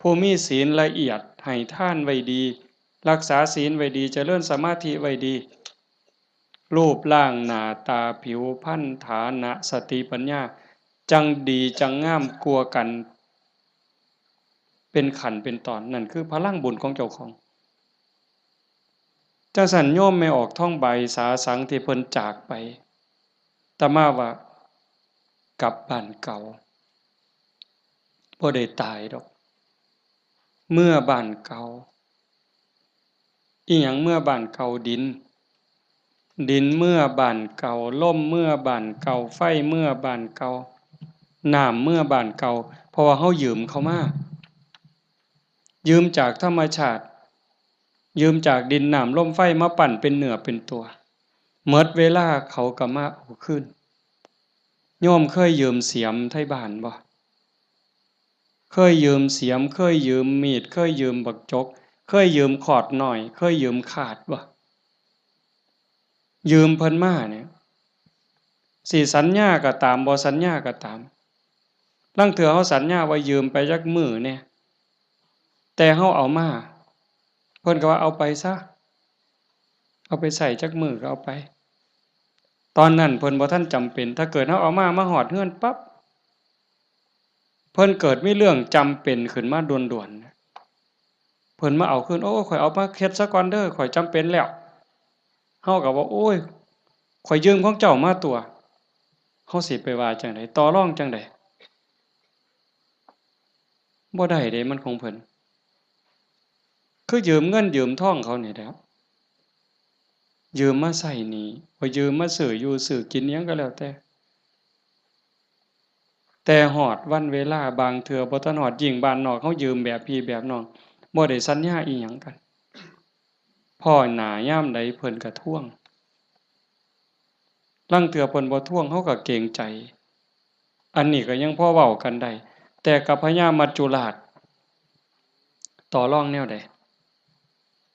ผู้มีศีลละเอียด ให้ทานไว้ดี รักษาศีลไว้ดี เจริญสมาธิไว้ดี รูปร่างหน้าตา ผิวพรรณ ฐานะ สติปัญญา จั่งดีจั่งงามกว่ากัน เป็นขั้นเป็นตอน นั่นคือพลังบุญของเจ้าของ จั่งซั้นโยมแม่ออกทองใบสาสังที่เพิ่นจากไป อาตมาว่ากลับบ้านเก่า บ่ได้ตายดอก เมือบ้านเก่า อิหยังเมือบ้านเก่า ดิน ดินเมือบ้านเก่า ลมเมือบ้านเก่า ไฟเมือบ้านเก่า น้ำเมือบ้านเก่า เพราะว่าเฮายืมเขามา ยืมจากธรรมชาติ ยืมจากดินน้ำลมไฟมาปั้นเป็นเนื้อเป็นตัว หมดเวลาเขาก็มาเอาคืน โยมเคยยืมเสียมไทบ้านบ่ เคยยืมเสียม เคยยืมมีด เคยยืมบักจก เคยยืมขอดน้อย เคยยืมคาดบ่ ยืมเพิ่นมาเนี่ย สิสัญญาก็ตาม บ่สัญญาก็ตาม ลางเทื่อเฮาสัญญาว่ายืมไปจักมื้อแหน่ แต่เฮาเอามา เพิ่นก็ว่าเอาไปซะ เอาไปใช้จักมื้อก็เอาไป ตอนนั้นเพิ่นบ่ทันจำเป็น ถ้าเกิดเฮาเอามา มาฮอดเฮือนปั๊บ เพิ่นเกิดมีเรื่องจำเป็นขึ้นมาด่วนๆ เพิ่นมาเอาคืน โอ้ ข้อยเอามาเฮ็ดซะก่อนเด้อ ข้อยจำเป็นแล้ว เฮาก็ว่า โอ้ย ข้อยยืมของเจ้ามาตั่ว เฮาสิไปว่าจั่งใด ต่อรองจั่งใด บ่ได้เด้ มันของเพิ่น คือยืมเงินยืมทองเขานี่แหละ ยืมมาใช้หนี้ บ่ยืมมาซื้ออยู่ซื้อกินอิหยังก็แล้วแต่ แต่ฮอดวันเวลาบางเทื่อบ่ทันฮอด ยิ่งบ้านนอกเฮายืมแบบพี่แบบน้อง บ่ได้สัญญาอิหยังกัน พ้อหน้ายามใดเพิ่นก็ทวง ลางเทื่อเพิ่นบ่ทวงเฮาก็เกรงใจ อันนี้ก็ยังพอเว้ากันได้ แต่กับพญามัจจุราช ต่อรองแนวใด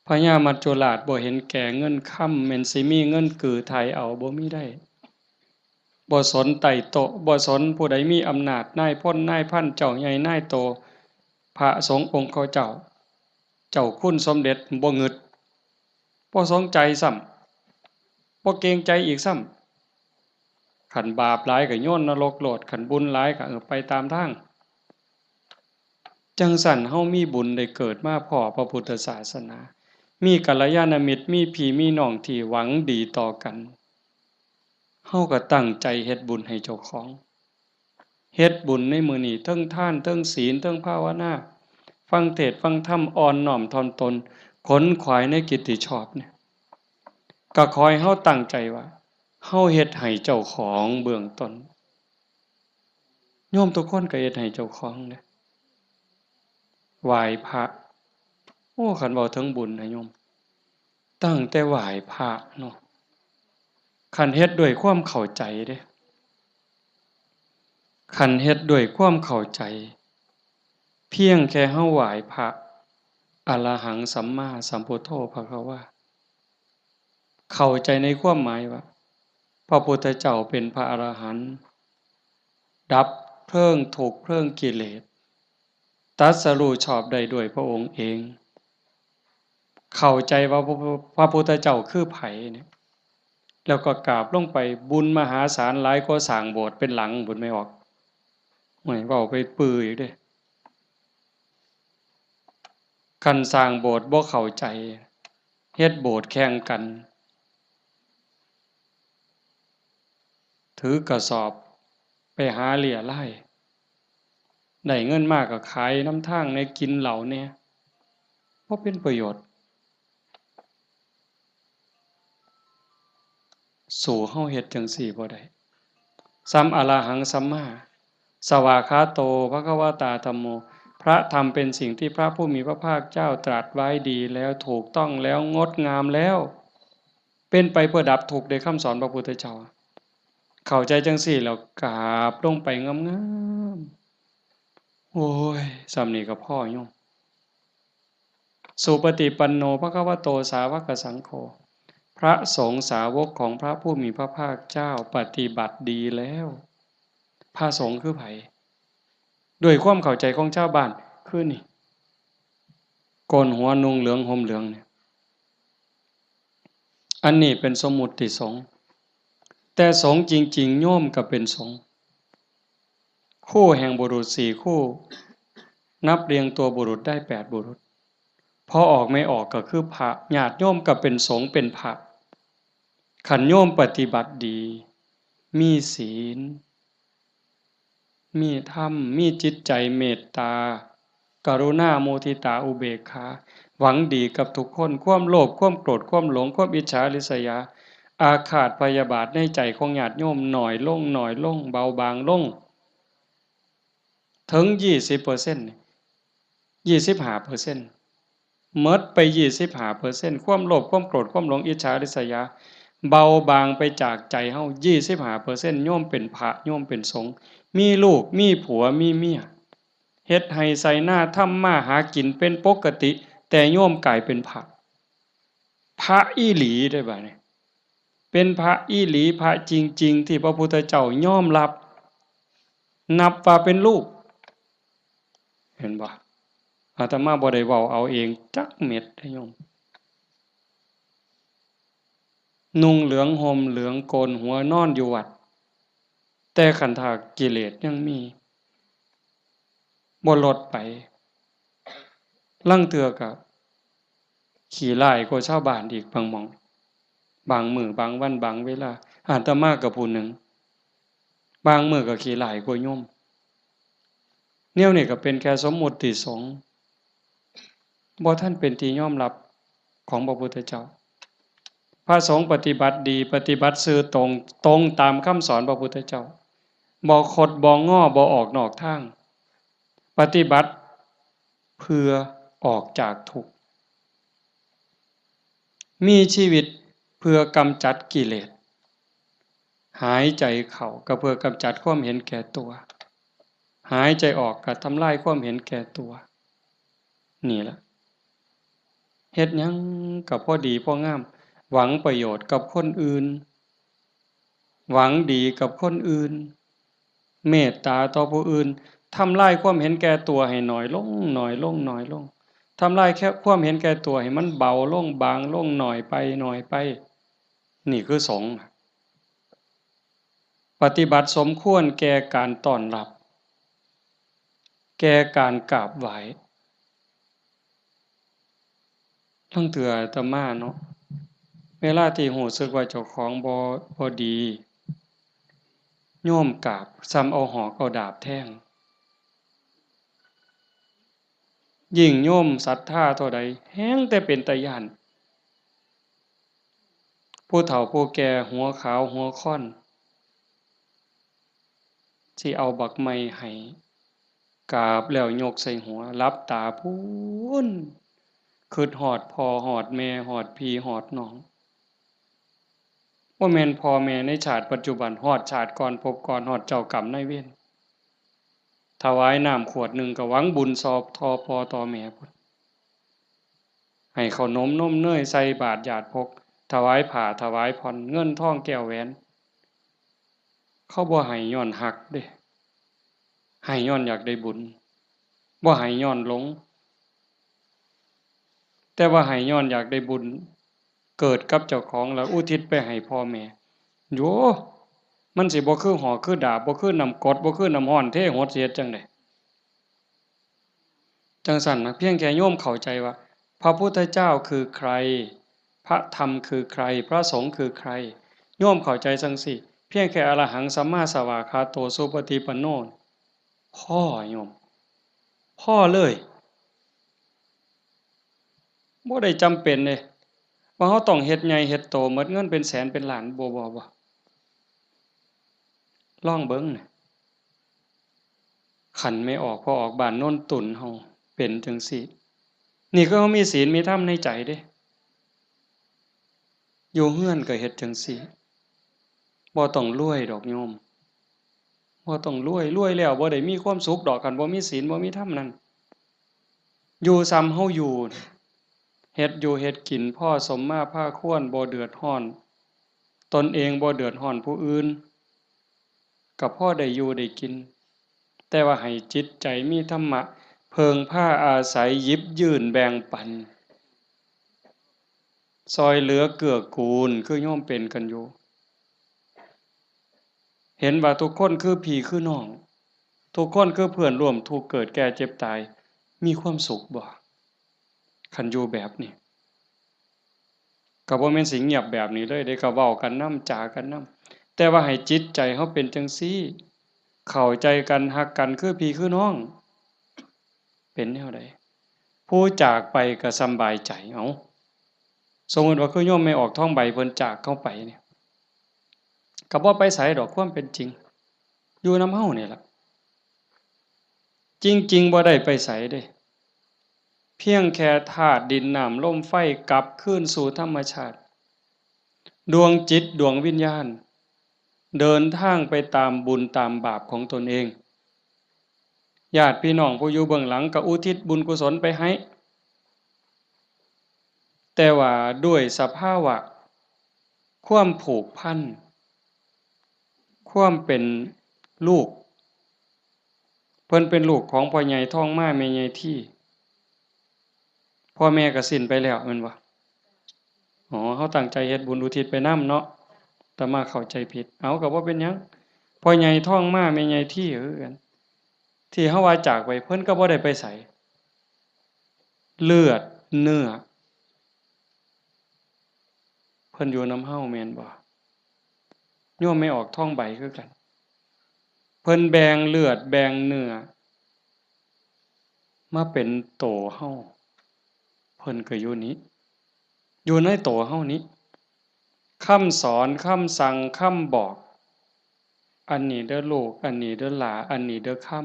พญามัจจุราชบ่เห็นแก่เงินคำ แม่นสิมีเงินกือไถ่เอา บ่มีได้ บ่สนไต่โต๊ะ บ่สนผู้ใดมีอำนาจ นายพลนายพัน เจ้าใหญ่นายโต พระสงฆ์องค์เขาเจ้า เจ้าคุณสมเด็จบ่งึด บ่สนใจซ้ำ บ่เกรงใจอีกซ้ำ คันบาปหลายก็โยนนรกโลด คันบุญหลายก็ เออ ไปตามทาง จั่งซั้นเฮามีบุญได้เกิดมาพ้อพระพุทธศาสนา มีกัลยาณมิตร มีพี่มีน้องที่หวังดีต่อกัน เฮาก็ตั้งใจเฮ็ดบุญให้เจ้าของ เฮ็ดบุญในมื้อนี้ เทิงทาน เทิงศีล เทิงภาวนา ฟังเทศน์ฟังธรรม อ่อนน้อมถ่อมตน ขนขวายในกิตติชอบเนี่ย ก็ขอให้เฮาตั้งใจว่า เฮาเฮ็ดให้เจ้าของเบื้องต้น โยมทุกคนก็เฮ็ดให้เจ้าของเด้ ไหว้พระ โอ้ คันเว้าถึงบุญนะโยม ตั้งแต่ไหว้พระเนาะ คันเฮ็ดด้วยความเข้าใจเด้ คันเฮ็ดด้วยความเข้าใจ เพียงแค่เฮาไหว้พระ อะระหังสัมมาสัมพุทโธภะคะวา เข้าใจในความหมายว่า พระพุทธเจ้าเป็นพระอรหันต์ ดับเพลิงทุกข์เพลิงกิเลส ตรัสรู้ชอบได้ด้วยพระองค์เอง เข้าใจว่าพระ พระพุทธเจ้าคือไผเนี่ย แล้วก็กราบลงไป บุญมหาศาลหลายกว่าสร้างโบสถ์เป็นหลังพุ้น แม่ออก โอ้ย เว้าไปปื้ออีกเด้ คันสร้างโบสถ์บ่เข้าใจ เฮ็ดโบสถ์แข่งกัน ถือกระสอบไปหาเรี่ยไล่ ได้เงินมาก็ขายนำทางแหน่ กินเหล้าแหน่ บ่เป็นประโยชน์ สู้เฮาเฮ็ดจั่งซี้บ่ได้ ส่ำอะระหังสัมมา สวากขาโต ภะคะวะตา ธัมโม พระธรรมเป็นสิ่งที่พระผู้มีพระภาคเจ้าตรัสไว้ดีแล้ว ถูกต้องแล้ว งดงามแล้ว เป็นไปเพื่อดับทุกข์ ได้คำสอนพระพุทธเจ้า เข้าใจจั่งซี้แล้วกราบลงไปงามๆ โอ้ย ส่ำนี้ก็พอโยม สุปฏิปันโน ภะคะวะโต สาวกสังโฆ พระสงฆ์สาวกของพระผู้มีพระภาคเจ้าปฏิบัติดีแล้ว พระสงฆ์คือไผ ด้วยความเข้าใจของชาวบ้าน คือนี่ โกนหัวนุ่งเหลืองห่มเหลืองเนี่ย อันนี้เป็นสมมุติสงฆ์ แต่สงฆ์จริงๆ โยมก็เป็นสงฆ์ คู่แห่งบุรุษสี่คู่ นับเรียงตัวบุรุษได้แปดบุรุษ พอออกไม่ออกก็คือพระ ญาติโยมก็เป็นสงฆ์เป็นพระ คันโยมปฏิบัติดี มีศีล มีธรรม มีจิตใจเมตตา กรุณา มุทิตา อุเบกขา หวังดีกับทุกคน ความโลภ ความโกรธ ความหลง ความอิจฉาริษยา อาฆาตพยาบาทในใจของญาติโยมน้อยลง น้อยลง เบาบางลง ถึงยี่สิบเปอร์เซ็นต์ ยี่สิบห้าเปอร์เซ็นต์ หมดไปยี่สิบห้าเปอร์เซ็นต์ ความโลภ ความโกรธ ความหลง อิจฉาริษยา เบาบางไปจากใจเฮา ยี่สิบห้าเปอร์เซ็นต์ โยมเป็นพระ โยมเป็นสงฆ์ มีลูก มีผัว มีเมีย เฮ็ดไฮ่ไถนา ทำมาหากินเป็นปกติ แต่โยมกลายเป็นพระ พระอีหลีเด้บัดนี้ เป็นพระอีหลี พระจริงๆ ที่พระพุทธเจ้ายอมรับ นับว่าเป็นลูก เห็นบ่ อาตมาบ่ได้เว้าเอาเองจักเม็ดเด้โยม นุ่งเหลืองห่มเหลืองโกนหัวนอนอยู่วัด แต่คันถ้ากิเลสยังมี บ่ลดไป ลางเทื่อก็ขี้ร้ายกว่าชาวบ้านอีกบางหม่อง บางมื้อบางวันบางเวลา อาตมาก็ผู้หนึ่ง บางมื้อก็ขี้ร้ายกว่าโยม แนวนี้ก็เป็นแค่สมมุติสงฆ์ บ่ทันเป็นที่ยอมรับของพระพุทธเจ้า พระสงฆ์ปฏิบัติดี ปฏิบัติซื่อตรง ตรงตามคำสอนพระพุทธเจ้า บ่คดบ่งอ บ่ออกนอกทาง ปฏิบัติเพื่อออกจากทุกข์ มีชีวิตเพื่อกำจัดกิเลส หายใจเข้าก็เพื่อกำจัดความเห็นแก่ตัว หายใจออกก็ทำลายความเห็นแก่ตัว นี่ล่ะ เฮ็ดหยังก็พอดีพองาม หวังประโยชน์กับคนอื่น หวังดีกับคนอื่น เมตตาต่อผู้อื่น ทำลายความเห็นแก่ตัวให้น้อยลง น้อยลง น้อยลง ทำลายแค่ความเห็นแก่ตัวให้มันเบาลง บางลง น้อยไป น้อยไป นี่คือสงฆ์ ปฏิบัติสมควรแก่การต้อนรับ แก่การกราบไหว้ ลางเทื่ออาตมาเนาะ เวลาที่รู้สึกว่าเจ้าของบ่ บ่ดี โยมกราบ ส่ำเอาหอกเอาดาบแทง ยิ่งโยมศรัทธาเท่าใด แฮ่งแต่เป็นตาย้าน ผู้เฒ่าผู้แก่หัวขาวหัวค่อน สิเอาบักไม้ให้ กราบแล้วยกใส่หัว หลับตาพู้น คิดฮอดพ่อฮอดแม่ ฮอดพี่ฮอดน้อง บ่แม่นพ่อแม่ในชาติปัจจุบัน ฮอดชาติก่อนภพก่อน ฮอดเจ้ากรรมนายเวร ถวายน้ำขวดหนึ่งก็หวังบุญซอบต่อพ่อต่อแม่พุ้น ให้ข้าวนมนมเนยใส่บาตรญาติพก ถวายผ้าถวายผ่อน เงินทองแก้วแหวน เขาบ่ให้ย้อนฮักเด้ ให้ย้อนอยากได้บุญ บ่ให้ย้อนหลง แต่ว่าให้ย้อนอยากได้บุญ เกิดกับเจ้าของแล้วอุทิศไปให้พ่อแม่ โย มันสิบ่คือหอกคือดาบ บ่คือน้ำกรด บ่คือน้ำร้อนเทหด สิเฮ็ดจั่งใด จั่งซั้นนะ เพียงแค่โยมเข้าใจว่า พระพุทธเจ้าคือใคร พระธรรมคือใคร พระสงฆ์คือใคร โยมเข้าใจจั่งซี้ เพียงแค่อรหังสัมมาสวากขาโตสุปฏิปันโน พอโยม พอเลย บ่ได้จำเป็นเด้ ว่าเราต้องเฮ็ดใหญ่เฮ็ดโต หมดเงินเป็นแสนเป็นล้าน บ่ บ่ บ่ ลองเบิ่งนะ คันแม่ออกพ่อออกบ้านโนนตุ่นเฮาเป็นจั่งซี้ นี่คือเฮามีศีลมีธรรมในใจเด้ อยู่เฮือนก็เฮ็ดจั่งซี้ บ่ต้องรวยดอกโยม บ่ต้องรวย รวยแล้วบ่ได้มีความสุขดอก คันบ่มีศีลบ่มีธรรมนั่น อยู่ส่ำเฮาอยู่ เฮ็ดอยู่เฮ็ดกินพอสมมาพาควร บ่เดือดร้อน ตนเองบ่เดือดร้อนผู้อื่น ก็พอได้อยู่ได้กิน แต่ว่าให้จิตใจมีธรรมะ เพิ่งพาอาศัย หยิบยื่นแบ่งปัน ซ่อยเหลือเกื้อกูล คือโยมเป็นกันอยู่ เห็นว่าทุกคนคือพี่คือน้อง ทุกคนคือเพื่อนร่วมทุกข์เกิดแก่เจ็บตาย มีความสุขบ่ คันอยู่แบบนี้ ก็บ่แม่นสิเงียบแบบนี้เลยเด้ ก็เว้ากันนำ จ๋ากันนำ แต่ว่าให้จิตใจเฮาเป็นจั่งซี้ เข้าใจกัน ฮักกัน คือพี่คือน้อง เป็นแนวใด ผู้จากไปก็สำบายใจ เอ้า สมมุติว่าคือโยมแม่ออกทองใบเพิ่นจากเฮาไปเนี่ย ก็บ่ไปไสดอก ความเป็นจริง อยู่นำเฮานี่ล่ะ จริงๆ บ่ได้ไปไสเด้ เพียงแค่ธาตุดินน้ำลมไฟกลับคืนสู่ธรรมชาติ ดวงจิตดวงวิญญาณ เดินทางไปตามบุญตามบาปของตนเอง ญาติพี่น้องผู้อยู่เบื้องหลังก็อุทิศบุญกุศลไปให้ แต่ว่าด้วยสภาวะความผูกพัน ความเป็นลูก เพิ่นเป็นลูกของพ่อใหญ่ทองมาแม่ใหญ่ที พ่อแม่ก็สิ้นไปแล้วแม่นบ่ อ๋อ เฮาตั้งใจเฮ็ดบุญอุทิศไปนำเนาะ อาตมาเข้าใจผิด เอา ก็บ่เป็นหยัง พ่อใหญ่ทองมาแม่ใหญ่ทีคือกัน ที่เฮาว่าจากไป เพิ่นก็บ่ได้ไปไส เลือดเนื้อ เพิ่นอยู่นำเฮาแม่นบ่ โยมแม่ออกทองใบคือกัน เพิ่นแบ่งเลือดแบ่งเนื้อ มาเป็นโตเฮา เพิ่นก็อยู่นี้ อยู่ในโตเฮานี้ คำสอน คำสั่ง คำบอก อันนี้เด้อลูก อันนี้เด้อหล้า อันนี้เด้อคำ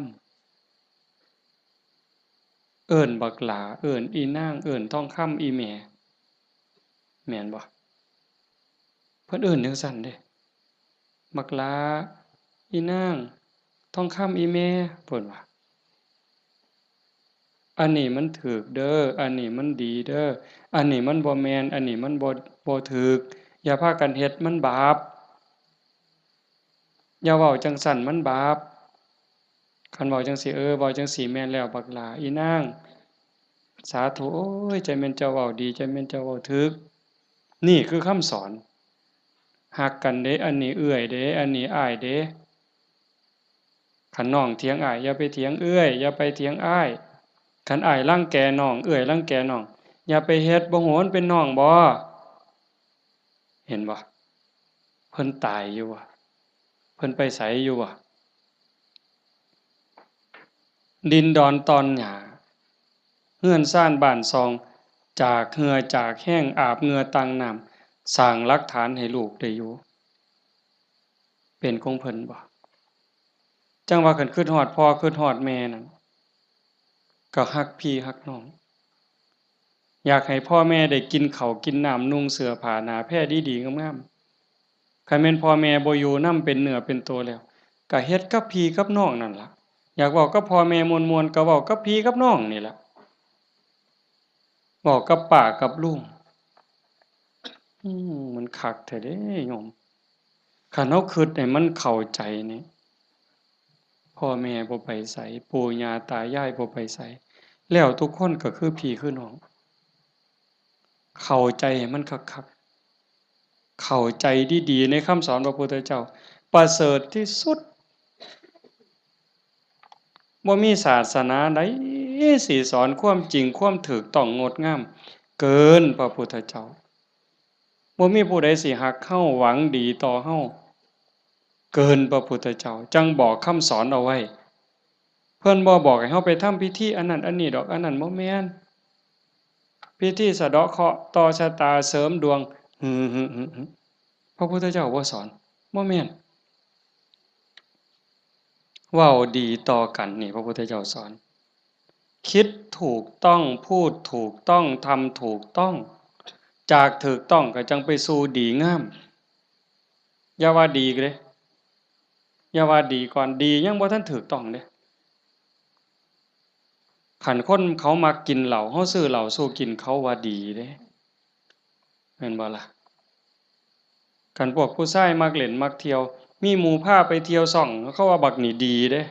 เอิ้นบักหล้า เอิ้นอีนาง เอิ้นทองคำ อีแม่ แม่นบ่ เพิ่นเอิ้นจั่งซั้นเด้ บักหล้า อีนาง ทองคำ อีแม่ เพิ่นว่า อันนี้มันถูกเด้อ อันนี้มันดีเด้อ อันนี้มันบ่แม่น อันนี้มันบ่ บ่ถูก อย่าพากันเฮ็ด มันบาป อย่าเว้าจั่งซั้น มันบาป คันเว้าจั่งซี้ เออ เว้าจั่งซี้แม่นแล้ว บักหล้า อีนาง สาธุ โอ้ย จั่งแม่นเจ้าเว้าดี จั่งแม่นเจ้าเว้าถูก นี่คือคำสอน ฮักกันเด้ อันนี้เอื้อยเด้ อันนี้อ้ายเด้ คันน้องเถียงอ้าย อย่าไปเถียงเอื้อย อย่าไปเถียงอ้าย คันอ้ายรังแกน้อง เอื้อยรังแกน้อง อย่าไปเฮ็ด บ่ฮู้มันเป็นน้องบ่ เห็นบ่ เพิ่นตายอยู่บ่ เพิ่นไปไสอยู่บ่ ดินดอนตอนหญ้า เฮือนซานบ้านซอง จากเหื่อจากแฮง อาบเหงื่อตั้งน้ำ สร้างหลักฐานให้ลูกได้อยู่ เป็นของเพิ่นบ่ จั่งว่าคันคิดฮอดพ่อคิดฮอดแม่นั่น ก็ฮักพี่ฮักน้อง อยากให้พ่อแม่ได้กินข้าวกินน้ำ นุ่งเสื้อผ้าหน้าแพรดีๆงามๆ คันแม่นพ่อแม่บ่อยู่นำเป็นเนื้อเป็นตัวแล้ว ก็เฮ็ดกับพี่กับน้องนั่นล่ะ อยากเว้ากับพ่อแม่ม่วนๆ ก็เว้ากับพี่กับน้องนี่ล่ะ เว้ากับป้ากับลุง อืม มันคักแท้เด้โยม คันเฮาคิดให้มันเข้าใจนี่ พ่อแม่บ่ไปไส ปู่ย่าตายายบ่ไปไส แล้วทุกคนก็คือพี่คือน้อง เข้าใจให้มันคักๆ เข้าใจดีๆ ในคำสอนพระพุทธเจ้า ประเสริฐที่สุด บ่มีศาสนาใดสิสอนความจริง ความถูกต้องงดงาม เกินพระพุทธเจ้า บ่มีผู้ใดสิฮักเฮา หวังดีต่อเฮา เกินพระพุทธเจ้า จั่งบอกคำสอนเอาไว้ เพิ่นบ่บอกให้เฮาไปทำพิธีอันนั้นอันนี้ดอก อันนั้นบ่แม่น พิธีสะเดาะเคราะห์ ต่อชะตา เสริมดวง หึ หึ หึ หึ พระพุทธเจ้าบ่สอน บ่แม่น เว้าดีต่อกันนี่ พระพุทธเจ้าสอน คิดถูกต้อง พูดถูกต้อง ทำถูกต้อง จากถูกต้องก็จั่งไปสู่ดีงาม อย่าว่าดีเด้ อย่าว่าดีก่อน ดียังบ่ทันถูกต้องเด้ คันคนเขามักกินเหล้า เฮาซื้อเหล้าสู่กิน เขาว่าดีเด้ แม่นบ่ล่ะ คันพวกผู้ชายมักเล่นมักเที่ยว มีหมู่พาไปเที่ยวซ่อง เขาว่าบักนี่ดีเด้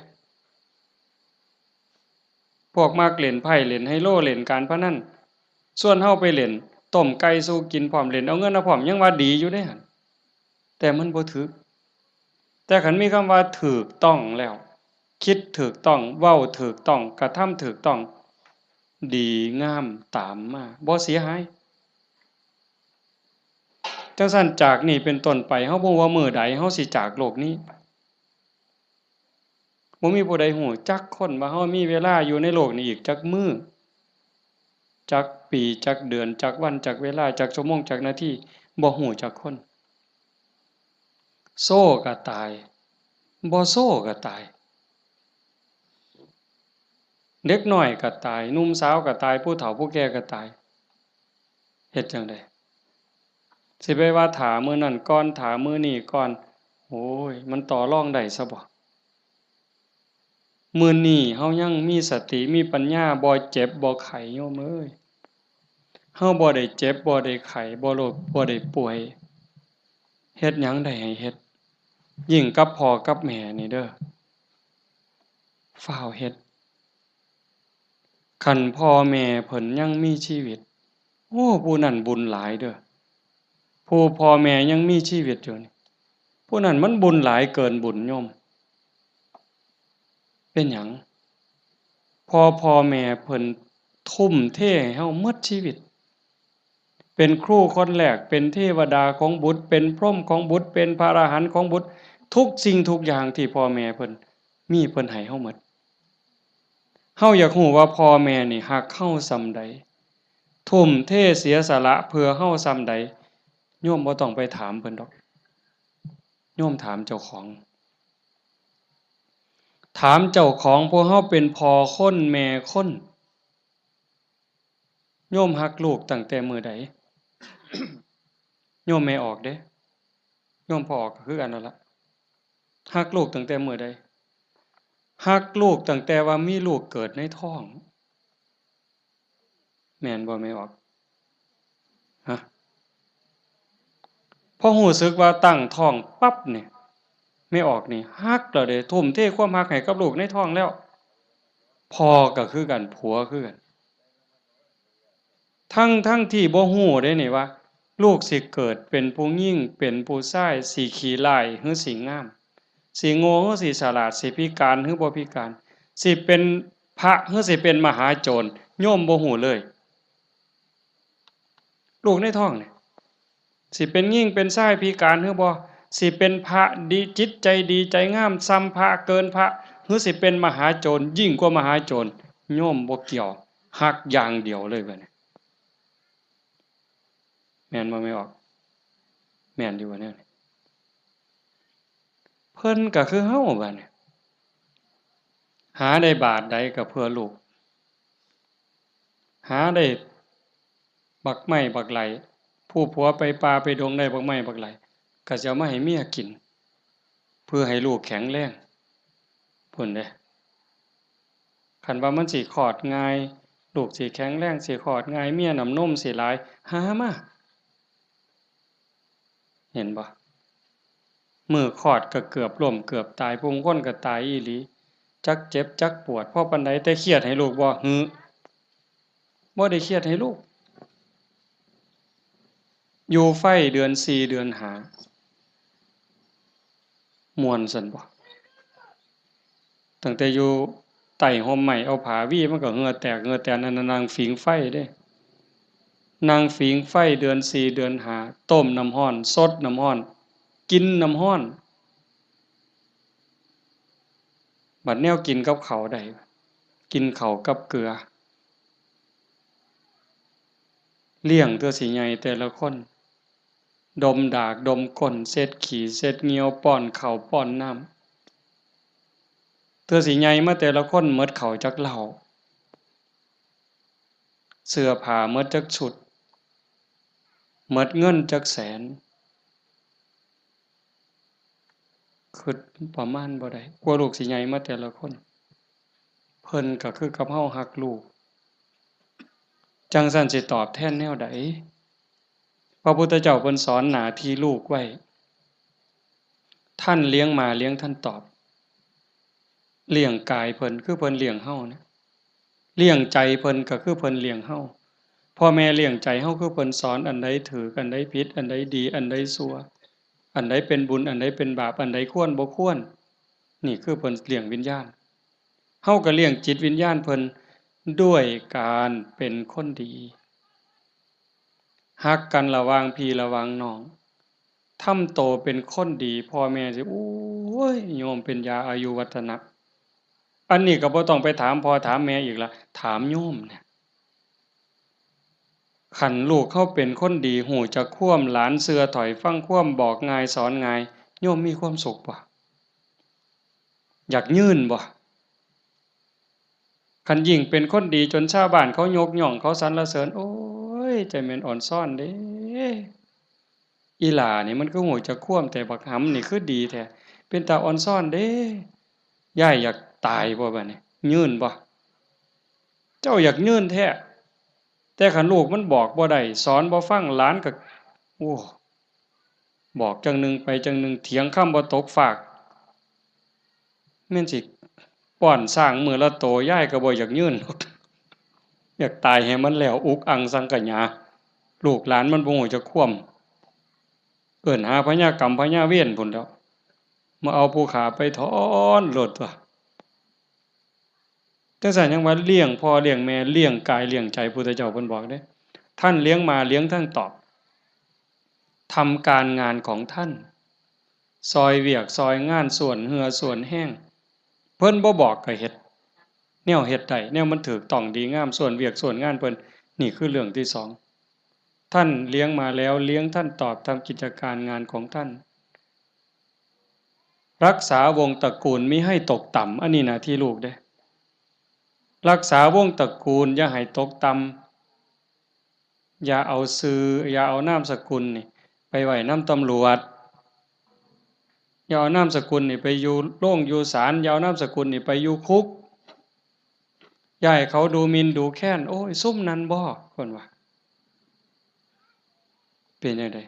พวกมักเล่นไพ่ เล่นไฮโล เล่นการพนัน ชวนเฮาไปเล่น ต้มไก่สู่กินพร้อม เล่นเอาเงินเอาพร้อม ยังว่าดีอยู่เด้หั่น แต่มันบ่ถูก แต่คันมีคำว่าถูกต้องแล้ว คิดถูกต้อง เว้าถูกต้อง กระทำถูกต้อง ดีงามตามมา บ่เสียหาย จั่งซั้นจากนี้เป็นต้นไป เฮาบ่ฮู้ว่ามื้อใดเฮาสิจากโลกนี้ บ่มีผู้ใดฮู้จักคนว่าเฮามีเวลาอยู่ในโลกนี้อีกจักมื้อ จักปี จักเดือน จักวัน จักเวลา จักชั่วโมง จักนาที บ่ฮู้จักคน โซก็ตาย บ่โซก็ตาย เด็กน้อยก็ตาย หนุ่มสาวก็ตาย ผู้เฒ่าผู้แก่ก็ตาย เฮ็ดจั่งใด สิไปว่าถ้ามื้อนั้นก่อน ถ้ามื้อนี้ก่อน โอ้ย มันต่อรองได้ซะบ่ มื้อนี้เฮายังมีสติ มีปัญญา บ่เจ็บ บ่ไข้ โยมเอ้ย เฮาบ่ได้เจ็บ บ่ได้ไข้ บ่โรค บ่ได้ป่วย เฮ็ดหยังได้ให้เฮ็ด ยิ่งกับพ่อกับแม่นี่เด้อ ฟ้าวเฮ็ด คันพ่อแม่เพิ่นยังมีชีวิต โอ้ ผู้นั้นบุญหลายเด้อ ผู้พ่อแม่ยังมีชีวิตอยู่นี่ ผู้นั้นมันบุญหลายเกินบุญโยม เป็นหยัง เพราะพ่อแม่เพิ่นทุ่มเทให้เฮาหมดชีวิต เป็นครูคนแรก เป็นเทวดาของบุตร เป็นพรหมของบุตร เป็นพระอรหันต์ของบุตร ทุกสิ่งทุกอย่างที่พ่อแม่เพิ่นมี เพิ่นให้เฮาหมด เฮาอยากฮู้ว่าพ่อแม่นี่ฮักเฮาส่ำใด ทุ่มเทเสียสละเพื่อเฮาส่ำใด โยมบ่ต้องไปถามเพิ่นดอก โยมถามเจ้าของ ถามเจ้าของ พวกเฮาเป็นพ่อคนแม่คน โยมฮักลูกตั้งแต่มื้อใด โยมแม่ออกเด้ โยมพ่อออกก็คือกันนั่นละ ฮักลูกตั้งแต่มื้อใด ฮักลูกตั้งแต่ว่ามีลูกเกิดในท้อง แม่นบ่แม่ออก ฮะ พอรู้สึกว่าตั้งท้องปั๊บนี่ แม่ออกนี่ฮักแล้วเด้ ทุ่มเทความฮักให้กับลูกในท้องแล้ว พ่อก็คือกัน ผัวคือกัน ทั้งๆ ที่บ่รู้เด้นี่ว่า ลูกสิเกิดเป็นผู้หญิง เป็นผู้ชาย สิขี้ร้ายหรือสิงาม สิโง่หรือสิฉลาด สิพิการหรือบ่พิการ สิเป็นพระหรือสิเป็นมหาโจร โยมบ่รู้เลย ลูกในท้องนี่ สิเป็นหญิงเป็นชายพิการหรือบ่ สิเป็นพระดี จิตใจดีใจงามส่ำพระเกินพระ หรือสิเป็นมหาโจรยิ่งกว่ามหาโจร โยมบ่เกี่ยว ฮักอย่างเดียวเลยบัดนี้ แม่นบ่แม่ออก แม่นอยู่บ่แนวนี้ เพิ่นก็คือเฮาบัดนี้ หาได้บาทใดก็เพื่อลูก หาได้บักไม้บักไหล ผู้ผัวไปป่าไปดงได้บักไม้บักไหล ก็สิเอามาให้เมียกิน เพื่อให้ลูกแข็งแรง พุ้นเด้ คันว่ามันสิคลอดง่าย ลูกสิแข็งแรง สิคลอดง่าย เมียน้ำนมสิหลาย หามา เห็นบ่ มื้อคลอดก็เกือบล้มเกือบตาย ผู้บางคนก็ตายอีหลี จักเจ็บจักปวด พอปานใด แต่เครียดให้ลูกบ่ หือ บ่ได้เครียดให้ลูก อยู่ไฟเดือนสี่เดือนห้า ม่วนซั่นบ่ ตั้งแต่อยู่ใต้ฮ่มไม้เอาผ้าวี มันก็เหงื่อแตกเหงื่อแตน อันนั้นนั่งผิงไฟเด้ นั่งผิงไฟเดือนสี่เดือนห้า ต้มน้ำร้อน สดน้ำร้อน กินน้ำร้อน บัดแนวกินกับข้าวได้ กินข้าวกับเกลือ เลี้ยงเทื่อสิใหญ่แต่ละคน ดมดากดมก้น เช็ดขี้เช็ดเหยี่ยว ป้อนข้าวป้อนน้ำ เทื่อสิใหญ่มาแต่ละคนหมดข้าวจักเล่า เสื้อผ้าหมดจักชุด หมดเงินจักแสน คิดประมาณบ่ได้ กว่าลูกสิใหญ่มาแต่ละคน เพิ่นก็คือกับเฮาฮักลูก จั่งซั้นสิตอบแทนแนวใด พระพุทธเจ้าเพิ่นสอนหน้าที่ลูกไว้ ท่านเลี้ยงมาเลี้ยงท่านตอบ เลี้ยงกายเพิ่นคือเพิ่นเลี้ยงเฮานะ เลี้ยงใจเพิ่นก็คือเพิ่นเลี้ยงเฮา พ่อแม่เลี้ยงใจเฮาคือเพิ่นสอนอันใดถูก อันใดผิด อันใดดี อันใดชั่ว อันใดเป็นบุญ อันใดเป็นบาป อันใดควรบ่ควร นี่คือเพิ่นเลี้ยงวิญญาณ เฮาก็เลี้ยงจิตวิญญาณเพิ่นด้วยการเป็นคนดี ฮักกันระหว่างพี่ระหว่างน้อง ทำโตเป็นคนดี พ่อแม่สิ โอ้ย โยมเป็นยาอายุวัฒนะ อันนี้ก็บ่ต้องไปถามพ่อถามแม่อีกละ ถามโยมเนี่ย คันลูกเฮาเป็นคนดี ฮู้จักความ หลานเชื่อถ้อยฟังความ บอกง่ายสอนง่าย โยมมีความสุขบ่ อยากยืนบ่ คันยิ่งเป็นคนดีจนชาวบ้านเขายกย่องเขาสรรเสริญ โอ้ย ใจแม่นอ่อนซ้อนเด้ อีหล่านี่มันคือฮู้จักความ แต่บักหำนี่คือดีแท้ เป็นตาอ่อนซ้อนเด้ ยายอยากตายบ่บัดนี้ ยืนบ่ เจ้าอยากยืนแท้ แต่คันลูกมันบอกบ่ได้ สอนบ่ฟัง หลานก็ โอ้ บอกจั่งหนึ่งไปจั่งหนึ่ง เถียงคำบ่ตกฟาก แม่นสิป้อนช้างมื้อละโต ยายก็บ่อยากยืน อยากตายให้มันแล้ว อุกอังสังขยา ลูกหลานมันบ่ฮู้จักความ เอิ้นหาพญากรรมพญาเวรพุ้นแหล้ว มาเอาผู้ฆ่าไปถอนโลดตั๊ว จั่งซั้นยังว่าเลี้ยงพ่อเลี้ยงแม่ เลี้ยงกายเลี้ยงใจ พุทธเจ้าเพิ่นบอกเด้ ท่านเลี้ยงมาเลี้ยงท่านตอบ ทำการงานของท่าน ซอยเวียกซอยงาน ส่วนเหื่อส่วนแฮง เพิ่นบ่บอกก็เฮ็ด แนวเฮ็ดได้ แนวมันถูกต้องดีงาม ส่วนเวียกส่วนงานเพิ่น นี่คือเรื่องที่สอง ท่านเลี้ยงมาแล้ว เลี้ยงท่านตอบ ทำกิจการงานของท่าน รักษาวงศ์ตระกูลมิให้ตกต่ำ อันนี้หน้าที่ลูกเด้ รักษาวงศ์ตระกูลอย่าให้ตกต่ำ อย่าเอาชื่อ อย่าเอานามสกุลนี่ไปไว้นำตำรวจ อย่าเอานามสกุลนี่ไปอยู่โรงอยู่ศาล อย่าเอานามสกุลนี่ไปอยู่คุก อย่าให้เขาดูหมิ่นดูแคลน โอ้ย ซุมนั้นบ่ เพิ่นว่า เป็นจั่งใด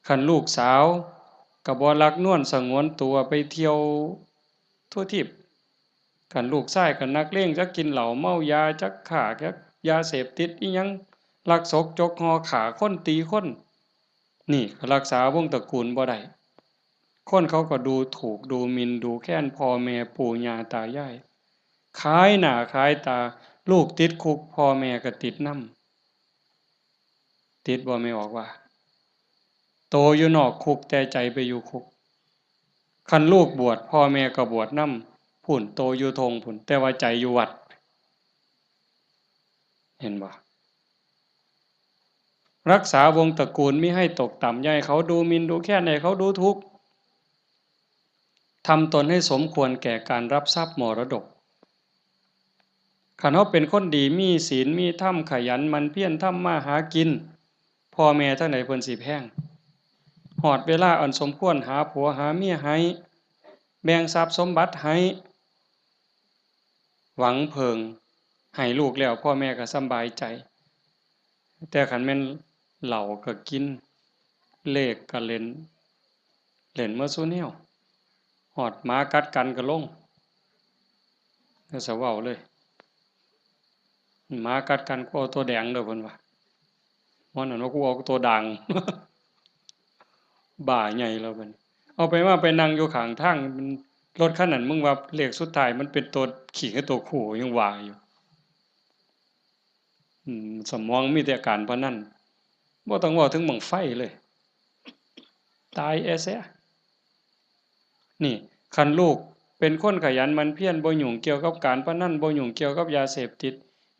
คันลูกสาวก็บ่หลักนวลสงวนตัวไปเที่ยวทั่วทีป คันลูกชายก็นักเลง จักกินเหล้าเมายา จักค้า จักยาเสพติดอิหยัง ลักซกจกห่อ ฆ่าคนตีคน นี่ก็รักษาวงศ์ตระกูลบ่ได้ คนเขาก็ดูถูกดูหมิ่นดูแคลนพ่อแม่ปู่ย่าตายาย ขายหน้าขายตา ลูกติดคุก พ่อแม่ก็ติดนำ ติดบ่ แม่ออกว่า โตอยู่นอกคุกแต่ใจไปอยู่คุก คันลูกบวช พ่อแม่ก็บวชนำ พุ้น โตอยู่ท่งพุ้น แต่ว่าใจอยู่วัด เห็นบ่ รักษาวงศ์ตระกูลมิให้ตกต่ำ อย่าให้เขาดูหมิ่นดูแคลน อย่าให้เขาดูถูก ทำตนให้สมควรแก่การรับทรัพย์มรดก คันเฮาเป็นคนดี มีศีล มีธรรม ขยันหมั่นเพียรทำมาหากิน พ่อแม่ทางใดเพิ่นสิแพง ฮอดเวลาอันสมควร หาผัวหาเมียให้ แบ่งทรัพย์สมบัติให้ หวังเพิ่ง ให้ลูกแล้ว พ่อแม่ก็สำบายใจ แต่คันแม่นเหล้าก็กิน เลขก็เล่น เล่นหมดซุแนว ฮอดหมากัดกันก็ลง ก็สะเว้าเลย หมากัดกัน กูเอาตัวแดงเด้อ เพิ่นว่า ว่านั่นว่า กูเอาตัวด่าง บ้าใหญ่แล้วบัดนี้ เอาไปมาไปนั่งอยู่ข้างทาง มัน รถคันนั้น มึงว่าเลขสุดท้ายมันเป็นตัวขี้กับตัวคู่ ยังว่าอยู่ อืม สมองมีแต่การพนัน บ่ต้องเว้าถึงบั้งไฟเลย ตายแอเสีย นี่ คันลูกเป็นคนขยันหมั่นเพียร บ่ยุ่งเกี่ยวกับการพนัน บ่ยุ่งเกี่ยวกับยาเสพติด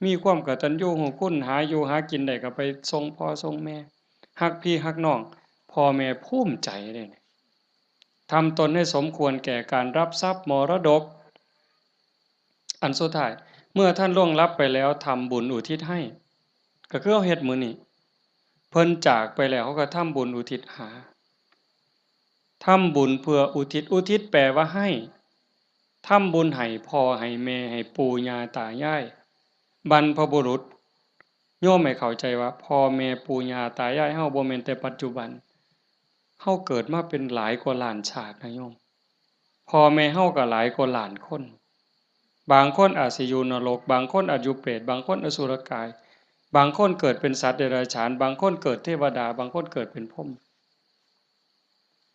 มีความกตัญญูรู้คุณ หาอยู่หากินได้ก็ไปส่งพ่อส่งแม่ ฮักพี่ฮักน้อง พ่อแม่ภูมิใจเด้ ทำตนให้สมควรแก่การรับทรัพย์มรดก อันสุดท้าย เมื่อท่านล่วงลับไปแล้ว ทำบุญอุทิศให้ ก็คือเฮาเฮ็ดมื้อนี้ เพิ่นจากไปแล้ว เฮาก็ทำบุญอุทิศหา ทำบุญเพื่ออุทิศ อุทิศแปลว่าให้ ทำบุญให้พ่อให้แม่ ให้ปู่ย่าตายาย บรรพบุรุษ โยมให้เข้าใจว่าพ่อแม่ปู่ย่าตายายเฮาบ่แม่นแต่ปัจจุบัน เฮาเกิดมาเป็นหลายกว่าล้านชาตินะโยม พ่อแม่เฮาก็หลายกว่าล้านคน บางคนอาจสิอยู่นรก บางคนอาจอยู่เปรต บางคนอสุรกาย บางคนเกิดเป็นสัตว์เดรัจฉาน บางคนเกิดเทวดา บางคนเกิดเป็นพรหม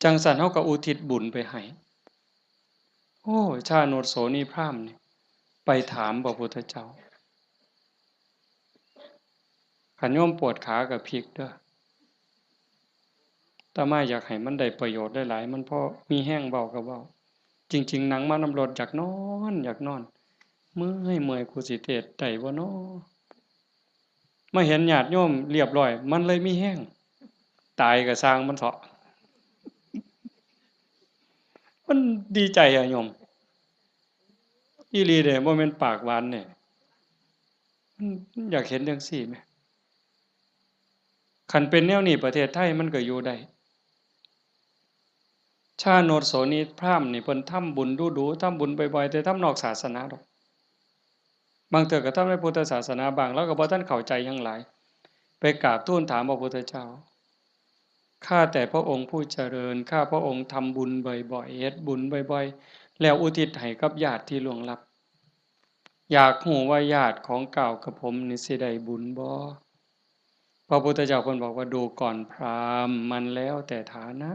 จั่งซั้นเฮาก็อุทิศบุญไปให้ โอ้ ชาโนชโสนีพราหมณ์นี่ ไปถามพระพุทธเจ้า คันโยมปวดขาก็พลิกเด้อ อาตมาอยากให้มันได้ประโยชน์หลายๆ มันพอมีแฮงเว้าก็เว้า จริงๆ นั่งมานำรถอยากนอน อยากนอน เมื่อย เมื่อย กูสิเทศน์ได้บ่น้อ มาเห็นญาติโยมเรียบร้อย มันเลยมีแฮง ตายก็ซ่างมันเถาะ มันดีใจอะโยม อีหลีเด้ บ่แม่นปากหวานเด้ มัน มันอยากเห็นจั่งซี้แหม คันเป็นแนวนี้ประเทศไทยมันก็อยู่ได้ ชาโนชโสนีพราหมณ์นี่เพิ่นทำบุญดู๋ๆ ทำบุญบ่อยๆ แต่ทำนอกศาสนาดอก บางเทื่อก็ทำในพุทธศาสนาบ้าง ลาวก็บ่ทันเข้าใจหยังหลาย ไปกราบทูลถามพระพุทธเจ้า ข้าแต่พระองค์ผู้เจริญ ข้าพระองค์ทำบุญบ่อยๆ เฮ็ดบุญบ่อยๆ แล้วอุทิศให้กับญาติที่ล่วงลับ อยากฮู้ว่าญาติของก้าวกับผมนี่สิได้บุญบ่ พระพุทธเจ้าเพิ่นบอกว่า ดูก่อนพราหมณ์ มันแล้วแต่ฐานะ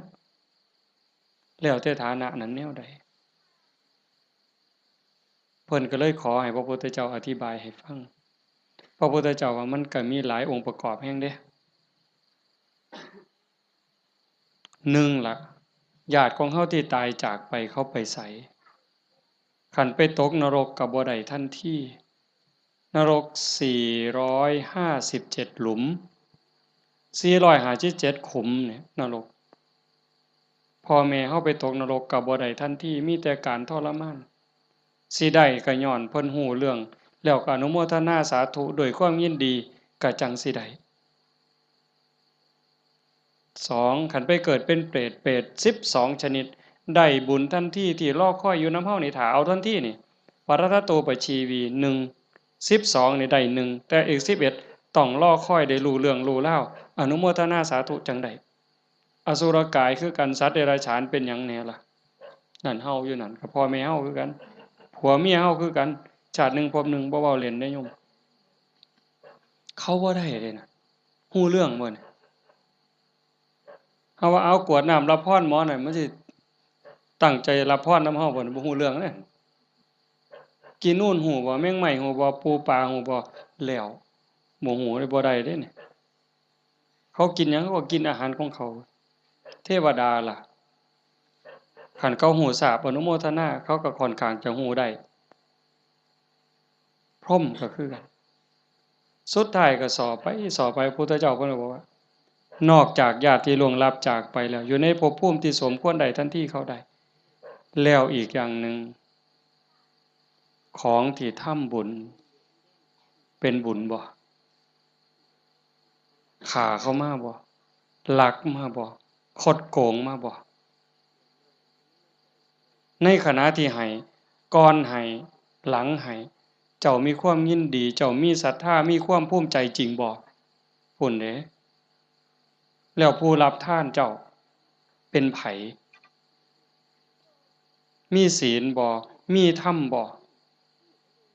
แล้วแต่ฐานะนั้นแนวใด เพิ่นก็เลยขอให้พระพุทธเจ้าอธิบายให้ฟัง พระพุทธเจ้าว่ามันก็มีหลายองค์ประกอบแฮงเด้ หนึ่งละ ญาติของเฮาที่ตายจากไปเขาไปไส คันไปตกนรกก็บ่ได้ทันที นรกสี่ร้อยห้าสิบเจ็ดหลุม สี่ร้อยห้าสิบเจ็ดขุมเนี่ย นรก พ่อแม่เฮาไปตกนรกก็บ่ได้ทันที มีแต่การทรมาน สิได้ก็ย้อนเพิ่นฮู้เรื่อง แล้วก็อนุโมทนาสาธุด้วยความยินดี ก็จั่งสิได้ สอง คันไปเกิดเป็นเปรต เปรตสิบสองชนิด ได้บุญทันที ที่รอคอยอยู่นำเฮานี่ ถ้าเอาทันทีนี่ ปรัตตโตปชีวี หนึ่ง สิบสองนี่ได้หนึ่ง แต่อีกสิบเอ็ดต้องรอคอยได้รู้เรื่องรู้ราว อนุโมทนาสาธุจั่งได้ อสุรกายคือกัน สัตว์เดรัจฉานเป็นหยังแหน่ล่ะ นั่นเฮาอยู่นั่น ก็พ่อแม่เฮาคือกัน ผัวเมียเฮาคือกัน ชาติหนึ่งภพหนึ่ง บ่เว้าเล่นเด้โยม เขาบ่ได้เด้นะ ฮู้เรื่องบ่นี่ เฮาว่าเอากรวดน้ำรับพรหมอนั่น มันสิตั้งใจรับพรนำเฮาบ่นี่ บ่ฮู้เรื่องเด้ กินนู่นฮู้บ่ แมงไม้ฮู้บ่ ปูปลาฮู้บ่ แล้ว บ่ฮู้เลย บ่ได้เด้นี่ เขากินหยัง เขาก็กินอาหารของเขา เทวดาล่ะ คันเขาฮู้ทราบอนุโมทนา เขาก็ค่อนข้างจะฮู้ได้ พรหมก็คือกัน สุดท้ายก็สอบไป สอบไป พุทธเจ้าเพิ่นก็บอกว่า นอกจากญาติที่ล่วงลับจากไปแล้ว อยู่ในภพภูมิที่สมควรได้ทันทีเขาได้ แล้วอีกอย่างหนึ่ง ของที่ทำบุญ เป็นบุญบ่ ฆ่าเขามาบ่ ลักมาบ่ คดโกงมาบ่ ในขณะที่ให้ ก่อนให้ หลังให้ เจ้ามีความยินดี เจ้ามีศรัทธา มีความภูมิใจจริงบ่ พุ้นเด้ แล้วผู้รับทานเจ้า เป็นไผ มีศีลบ่ มีธรรมบ่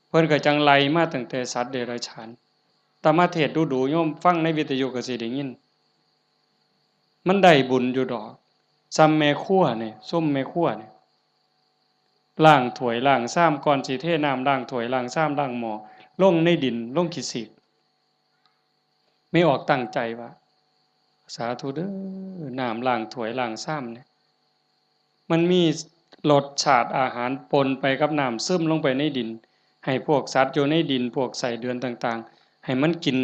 เพิ่นก็จั่งไล่มาตั้งแต่สัตว์เดรัจฉาน แต่มาเทศน์ดูๆ โยมฟังในวิทยุก็สิได้ยิน มันได้บุญอยู่ดอก ซ่ำแม่ครัวนี่ ซุมแม่ครัวนี่ ล้างถ้วยล้างชาม ก่อนสิเทน้ำล้างถ้วยล้างชามล้างหม้อ ลงในดิน ลงขี้สีก แม่ออกตั้งใจว่า สาธุเด้อ น้ำล้างถ้วยล้างชามเนี่ย มันมีรสชาติอาหารปนไปกับน้ำ ซึมลงไปในดิน ให้พวกสัตว์อยู่ในดิน พวกไส้เดือนต่างๆ ให้มันกิน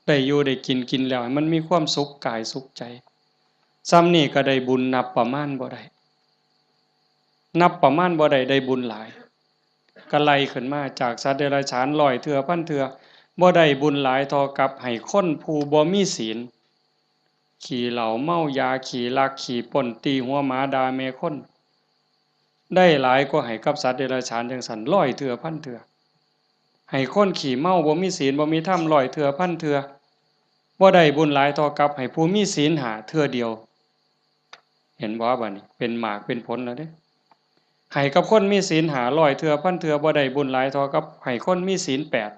ได้อยู่ได้กิน กินแล้วให้มันมีความสุขกายสุขใจ ซ่ำนี่ก็ได้บุญนับประมาณบ่ได้ นับประมาณบ่ได้ ได้บุญหลาย ก็ไล่ขึ้นมาจากสัตว์เดรัจฉานร้อยเทื่อพันเทื่อ บ่ได้บุญหลายเท่ากับให้คนผู้บ่มีศีล ขี้เหล้าเมายา ขี้ลักขี้ปล้น ตีหัวหมา ด่าแม่คน ได้หลายกว่าให้กับสัตว์เดรัจฉานจั่งซั้น ร้อยเทื่อพันเทื่อ ให้คนขี้เมา บ่มีศีล บ่มีธรรม ร้อยเทื่อพันเทื่อ บ่ได้บุญหลายเท่ากับให้ผู้มีศีลห้าเทื่อเดียว เห็นบ่ บัดนี้เป็นหมากเป็นผลแล้วเด้ ให้กับคนมีศีลห้าร้อยเทื่อพันเทื่อ บ่ได้บุญหลายเท่ากับให้คนมีศีลแปด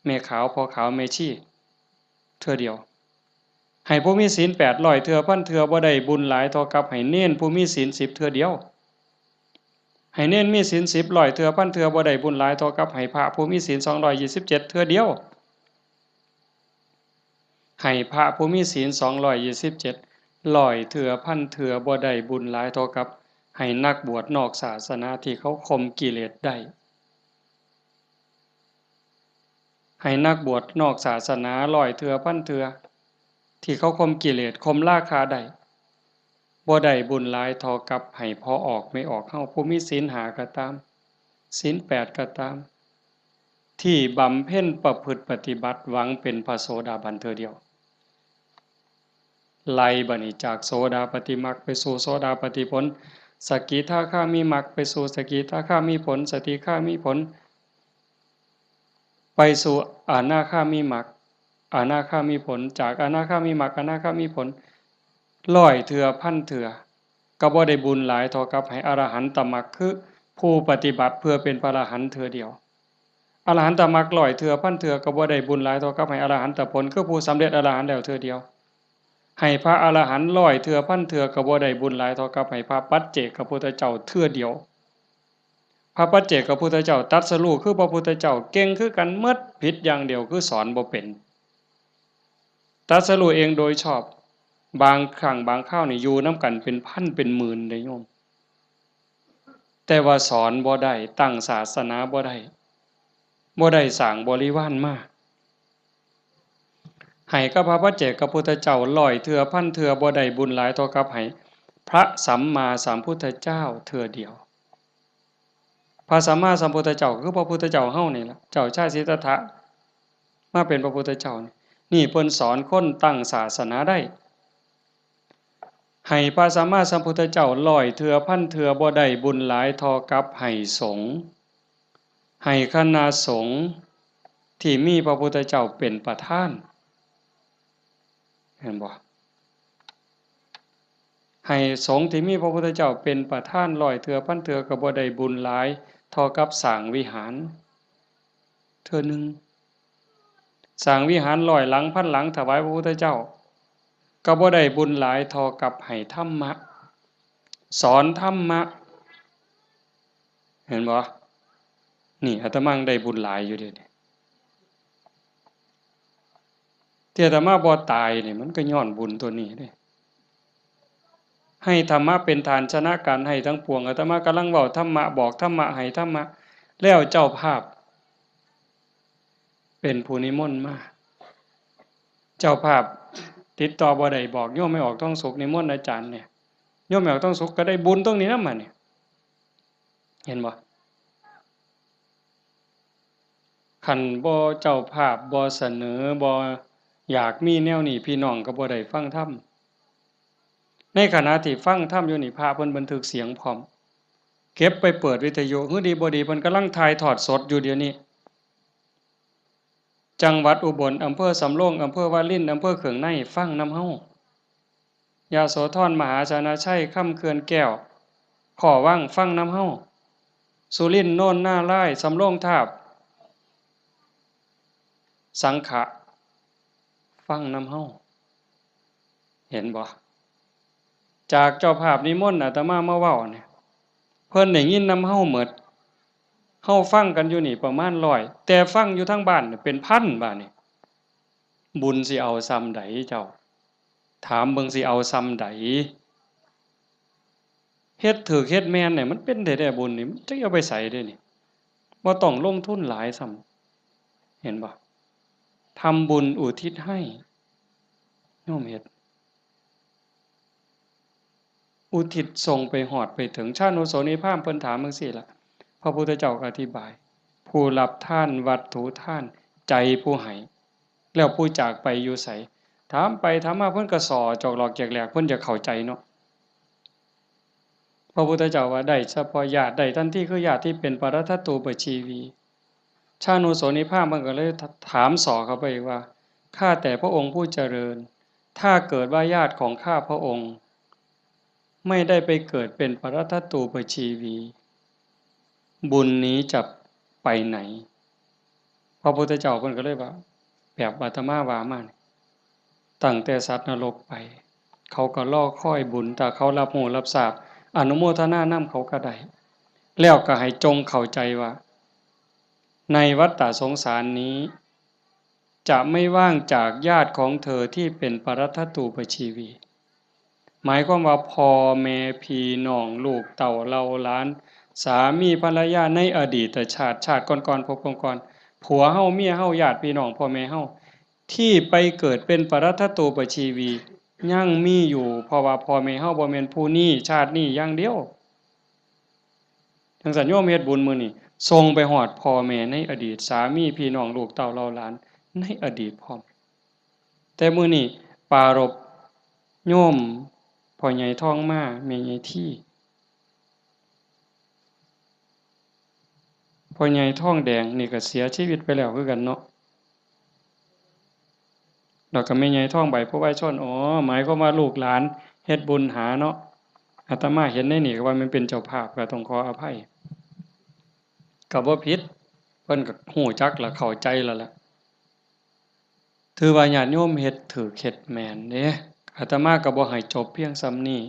แม่ขาว พ่อขาว แม่ชี เทื่อเดียว ให้ผู้มีศีลแปดร้อยเทื่อพันเทื่อ บ่ได้บุญหลายเท่ากับให้เณรผู้มีศีลสิบเทื่อเดียว ให้เณรมีศีลสิบร้อยเทื่อพันเทื่อ บ่ได้บุญหลายเท่ากับให้พระผู้มีศีลสองร้อยยี่สิบเจ็ดเทื่อเดียว ให้พระผู้มีศีลสองร้อยยี่สิบเจ็ดร้อยเทื่อพันเทื่อ บ่ได้บุญหลายเท่ากับให้นักบวชนอกศาสนาที่เขาข่มกิเลสได้ ให้นักบวชนอกศาสนาร้อยเทื่อพันเทื่อ ที่เขาข่มกิเลสข่มราคะได้ บ่ได้บุญหลายเท่ากับให้พ่อออกแม่ออกเฮา ผู้มีศีลห้าก็ตาม ศีลแปดก็ตาม ที่บำเพ็ญประพฤติปฏิบัติหวังเป็นพระโสดาบันเทื่อเดียว ไล่บัดนี้จากโสดาปัตติมรรคไปสู่โสดาปัตติผล สกิทาคามิมรรคไปสู่สกิทาคามิผล สกิทาคามิผล ไปสู่อนาคามิมรรค อนาคามิผล จากอนาคามิมรรค อนาคามิผล ร้อยเทื่อพันเทื่อ ก็บ่ได้บุญหลายเท่ากับให้อรหันตมรรค คือผู้ปฏิบัติเพื่อเป็นพระอรหันต์เทื่อเดียว อรหันตมรรคร้อยเทื่อพันเทื่อ ก็บ่ได้บุญหลายเท่ากับให้อรหันตผล คือผู้สำเร็จอรหันต์แล้วเทื่อเดียว ให้พระอรหันต์ร้อยเทื่อพันเทื่อ ก็บ่ได้บุญหลายเท่ากับให้พระปัจเจกพุทธเจ้าเทื่อเดียว พระปัจเจกพุทธเจ้าตรัสรู้คือพระพุทธเจ้า เก่งคือกันหมด ผิดอย่างเดียวคือสอนบ่เป็น ตรัสรู้เองโดยชอบ บางครั้งบางคราวนี่อยู่นำกันเป็นพันเป็นหมื่นเด้โยม แต่ว่าสอนบ่ได้ ตั้งศาสนาบ่ได้ บ่ได้สร้างบริวารมา ให้กับพระปัจเจกพุทธเจ้าร้อยเทื่อพันเทื่อ บ่ได้บุญหลายเท่ากับให้ พระสัมมาสัมพุทธเจ้าเทื่อเดียว พระสัมมาสัมพุทธเจ้าคือพระพุทธเจ้าเฮานี่ล่ะ เจ้าชายสิทธัตถะมาเป็นพระพุทธเจ้านี่ นี่เพิ่นสอนคนตั้งศาสนาได้ ให้พระสัมมาสัมพุทธเจ้าร้อยเทื่อพันเทื่อบ่ได้บุญหลายเท่ากับให้สงฆ์ ให้คณะสงฆ์ที่มีพระพุทธเจ้าเป็นประธาน เห็นบ่ ให้สงฆ์ที่มีพระพุทธเจ้าเป็นประธานร้อยเทื่อพันเทื่อก็บ่ได้บุญหลายเท่ากับสร้างวิหารเทื่อหนึ่ง สร้างวิหารร้อยหลังพันหลังถวายพระพุทธเจ้า ก็บ่ได้บุญหลายเท่ากับให้ธรรมะ สอนธรรมะ เห็นบ่ นี่อาตมายังได้บุญหลายอยู่เด้ ที่อาตมาบ่ตายนี่มันก็ย้อนบุญตัวนี้เด้ ให้ธรรมะเป็นทานชนะการให้ทั้งปวง อาตมากำลังเว้าธรรมะ บอกธรรมะ ให้ธรรมะ แล้วเจ้าภาพ เป็นผู้นิมนต์มา เจ้าภาพติดต่อบ่ได้ บอกโยมแม่ออกทองสุขนิมนต์อาจารย์เนี่ย โยมแม่ออกทองสุขก็ได้บุญตรงนี้นำบัดนี้ เห็นบ่ คันบ่เจ้าภาพบ่เสนอ บ่อยากมีแนวนี้ พี่น้องก็บ่ได้ฟังธรรม ในขณะที่ฟังธรรมอยู่นี่ พระเพิ่นบันทึกเสียงพร้อม เก็บไปเปิดวิทยุ หื้อดีบ่ดี เพิ่นกำลังถ่ายทอดสดอยู่เดี๋ยวนี้ จังหวัดอุบล อำเภอสำโรง อำเภอวาริน อำเภอเขืองใน ฟังนำเฮา ยโสธร มหาชนะชัย คำเขื่อนแก้ว ขอวัง ฟังนำเฮา สุรินทร์ โนนนารายณ์ สำโรงทาบ สังขะ ฟังนำเฮา เห็นบ่ จากเจ้าภาพนิมนต์อาตมามาเว้าเนี่ย เพิ่นได้ยินนำเฮาหมด เฮาฟังกันอยู่นี่ประมาณร้อย แต่ฟังอยู่ทางบ้านเนี่ยเป็นพันบาดนี่ บุญสิเอาส่ำใดเจ้า ถามเบิ่งสิเอาส่ำใด เฮ็ดถูกเฮ็ดแม่นเนี่ยมันเป็นแท้ๆ บุญนี่ มันจักเอาไปไสเด้นี่ บ่ต้องลงทุนหลายซ้ำ เห็นบ่ ทำบุญอุทิศให้ โยมเฮ็ด อุทิศส่งไปฮอดไปถึง ชานุโสนีพราหมณ์เพิ่นถามจั่งซี้ล่ะ พระพุทธเจ้าก็อธิบาย ผู้รับทานวัตถุทาน ใจผู้ให้ แล้วผู้จากไปอยู่ไส ถามไปถามมาเพิ่นก็ส่อจอกหลอกแจกแหลก เพิ่นอยากเข้าใจเนาะ พระพุทธเจ้าว่าได้เฉพาะญาติ ได้ทันทีคือญาติที่เป็นปรัตถตูปชีวี ชานุโสนีพราหมณ์เพิ่นก็เลยถามส่อเข้าไปอีกว่า ข้าแต่พระองค์ผู้เจริญ ถ้าเกิดว่าญาติของข้าพระองค์ ไม่ได้ไปเกิดเป็นปรัตถตูปชีวี บุญนี้จะไปไหน พระพุทธเจ้าเพิ่นก็เลยว่า แบบอาตมาว่ามานี่ ตั้งแต่สัตว์นรกไป เขาก็รอคอยบุญ ถ้าเขารับรู้รับทราบ อนุโมทนานำเขาก็ได้ แล้วก็ให้จงเข้าใจว่า ในวัฏฏะสงสารนี้ จะไม่ว่างจากญาติของเธอที่เป็นปรัตถตูปชีวี หมายความว่าพ่อแม่พี่น้องลูกเต้าเหล่าหลาน สามีภรรยาในอดีตชาติ ชาติก่อนๆ ภพก่อนๆ ผัวเฮาเมียเฮาญาติพี่น้องพ่อแม่เฮา ที่ไปเกิดเป็นปรัตถตูปชีวี ยังมีอยู่ เพราะว่าพ่อแม่เฮาบ่แม่นผู้นี้ชาตินี้อย่างเดียว จั่งซั้นโยมเฮ็ดบุญมื้อนี้ ส่งไปฮอดพ่อแม่ในอดีต สามีพี่น้องลูกเต้าเหล่าหลานในอดีตพร้อม แต่มื้อนี้ปรารภโยมพ่อใหญ่ทองมา แม่ใหญ่ที พ่อใหญ่ทองแดงนี่ก็เสียชีวิตไปแล้วคือกันเนาะ แล้วก็แม่ใหญ่ทองใบ ผู้วายชน อ๋อ หมายความว่าลูกหลานเฮ็ดบุญหาเนาะ อาตมาเห็นในนี่ก็ว่ามันเป็นเจ้าภาพ ก็ต้องขออภัย ก็บ่ผิด เพิ่นก็ฮู้จักและเข้าใจแล้วล่ะ ถือว่าญาติโยมเฮ็ดถูกเฮ็ดแม่นเด้ อาตมาก็บ่ให้จบเพียงส่ำนี้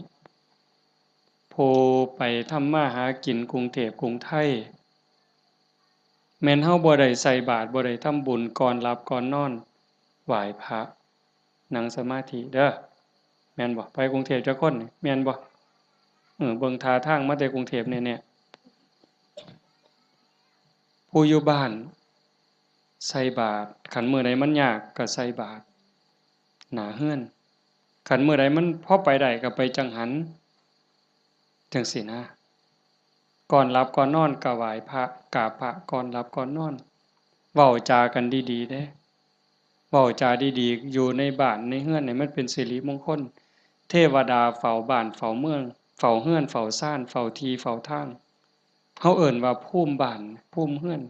ผู้ไปทำมาหากินกรุงเทพกรุงไทย แม่นเฮาบ่ได้ใส่บาตร บ่ได้ทำบุญก่อนหลับก่อนนอน ไหว้พระ นั่งสมาธิเด้อ แม่นบ่ ไปกรุงเทพจักคนนี่ แม่นบ่ เออ เบิ่งท่าทางมาแต่กรุงเทพแน่ๆ ผู้อยู่บ้านใส่บาตร คันมื้อใดมันยากก็ใส่บาตรหน้าเฮือน คันมื้อใดมันพอไปได้ก็ไปจังหัน จั่งซี้นะ ก่อนหลับก่อนนอนก็ไหว้พระ กราบพระก่อนหลับก่อนนอน เว้าจากันดีๆ เด้ เว้าจาดีๆ อยู่ในบ้านในเฮือนนี่มันเป็นสิริมงคล เทวดาเฝ้าบ้านเฝ้าเมือง เฝ้าเฮือนเฝ้าซาน เฝ้าที่เฝ้าทาง เฮาเอิ้นว่าภูมิบ้าน ภูมิเฮือน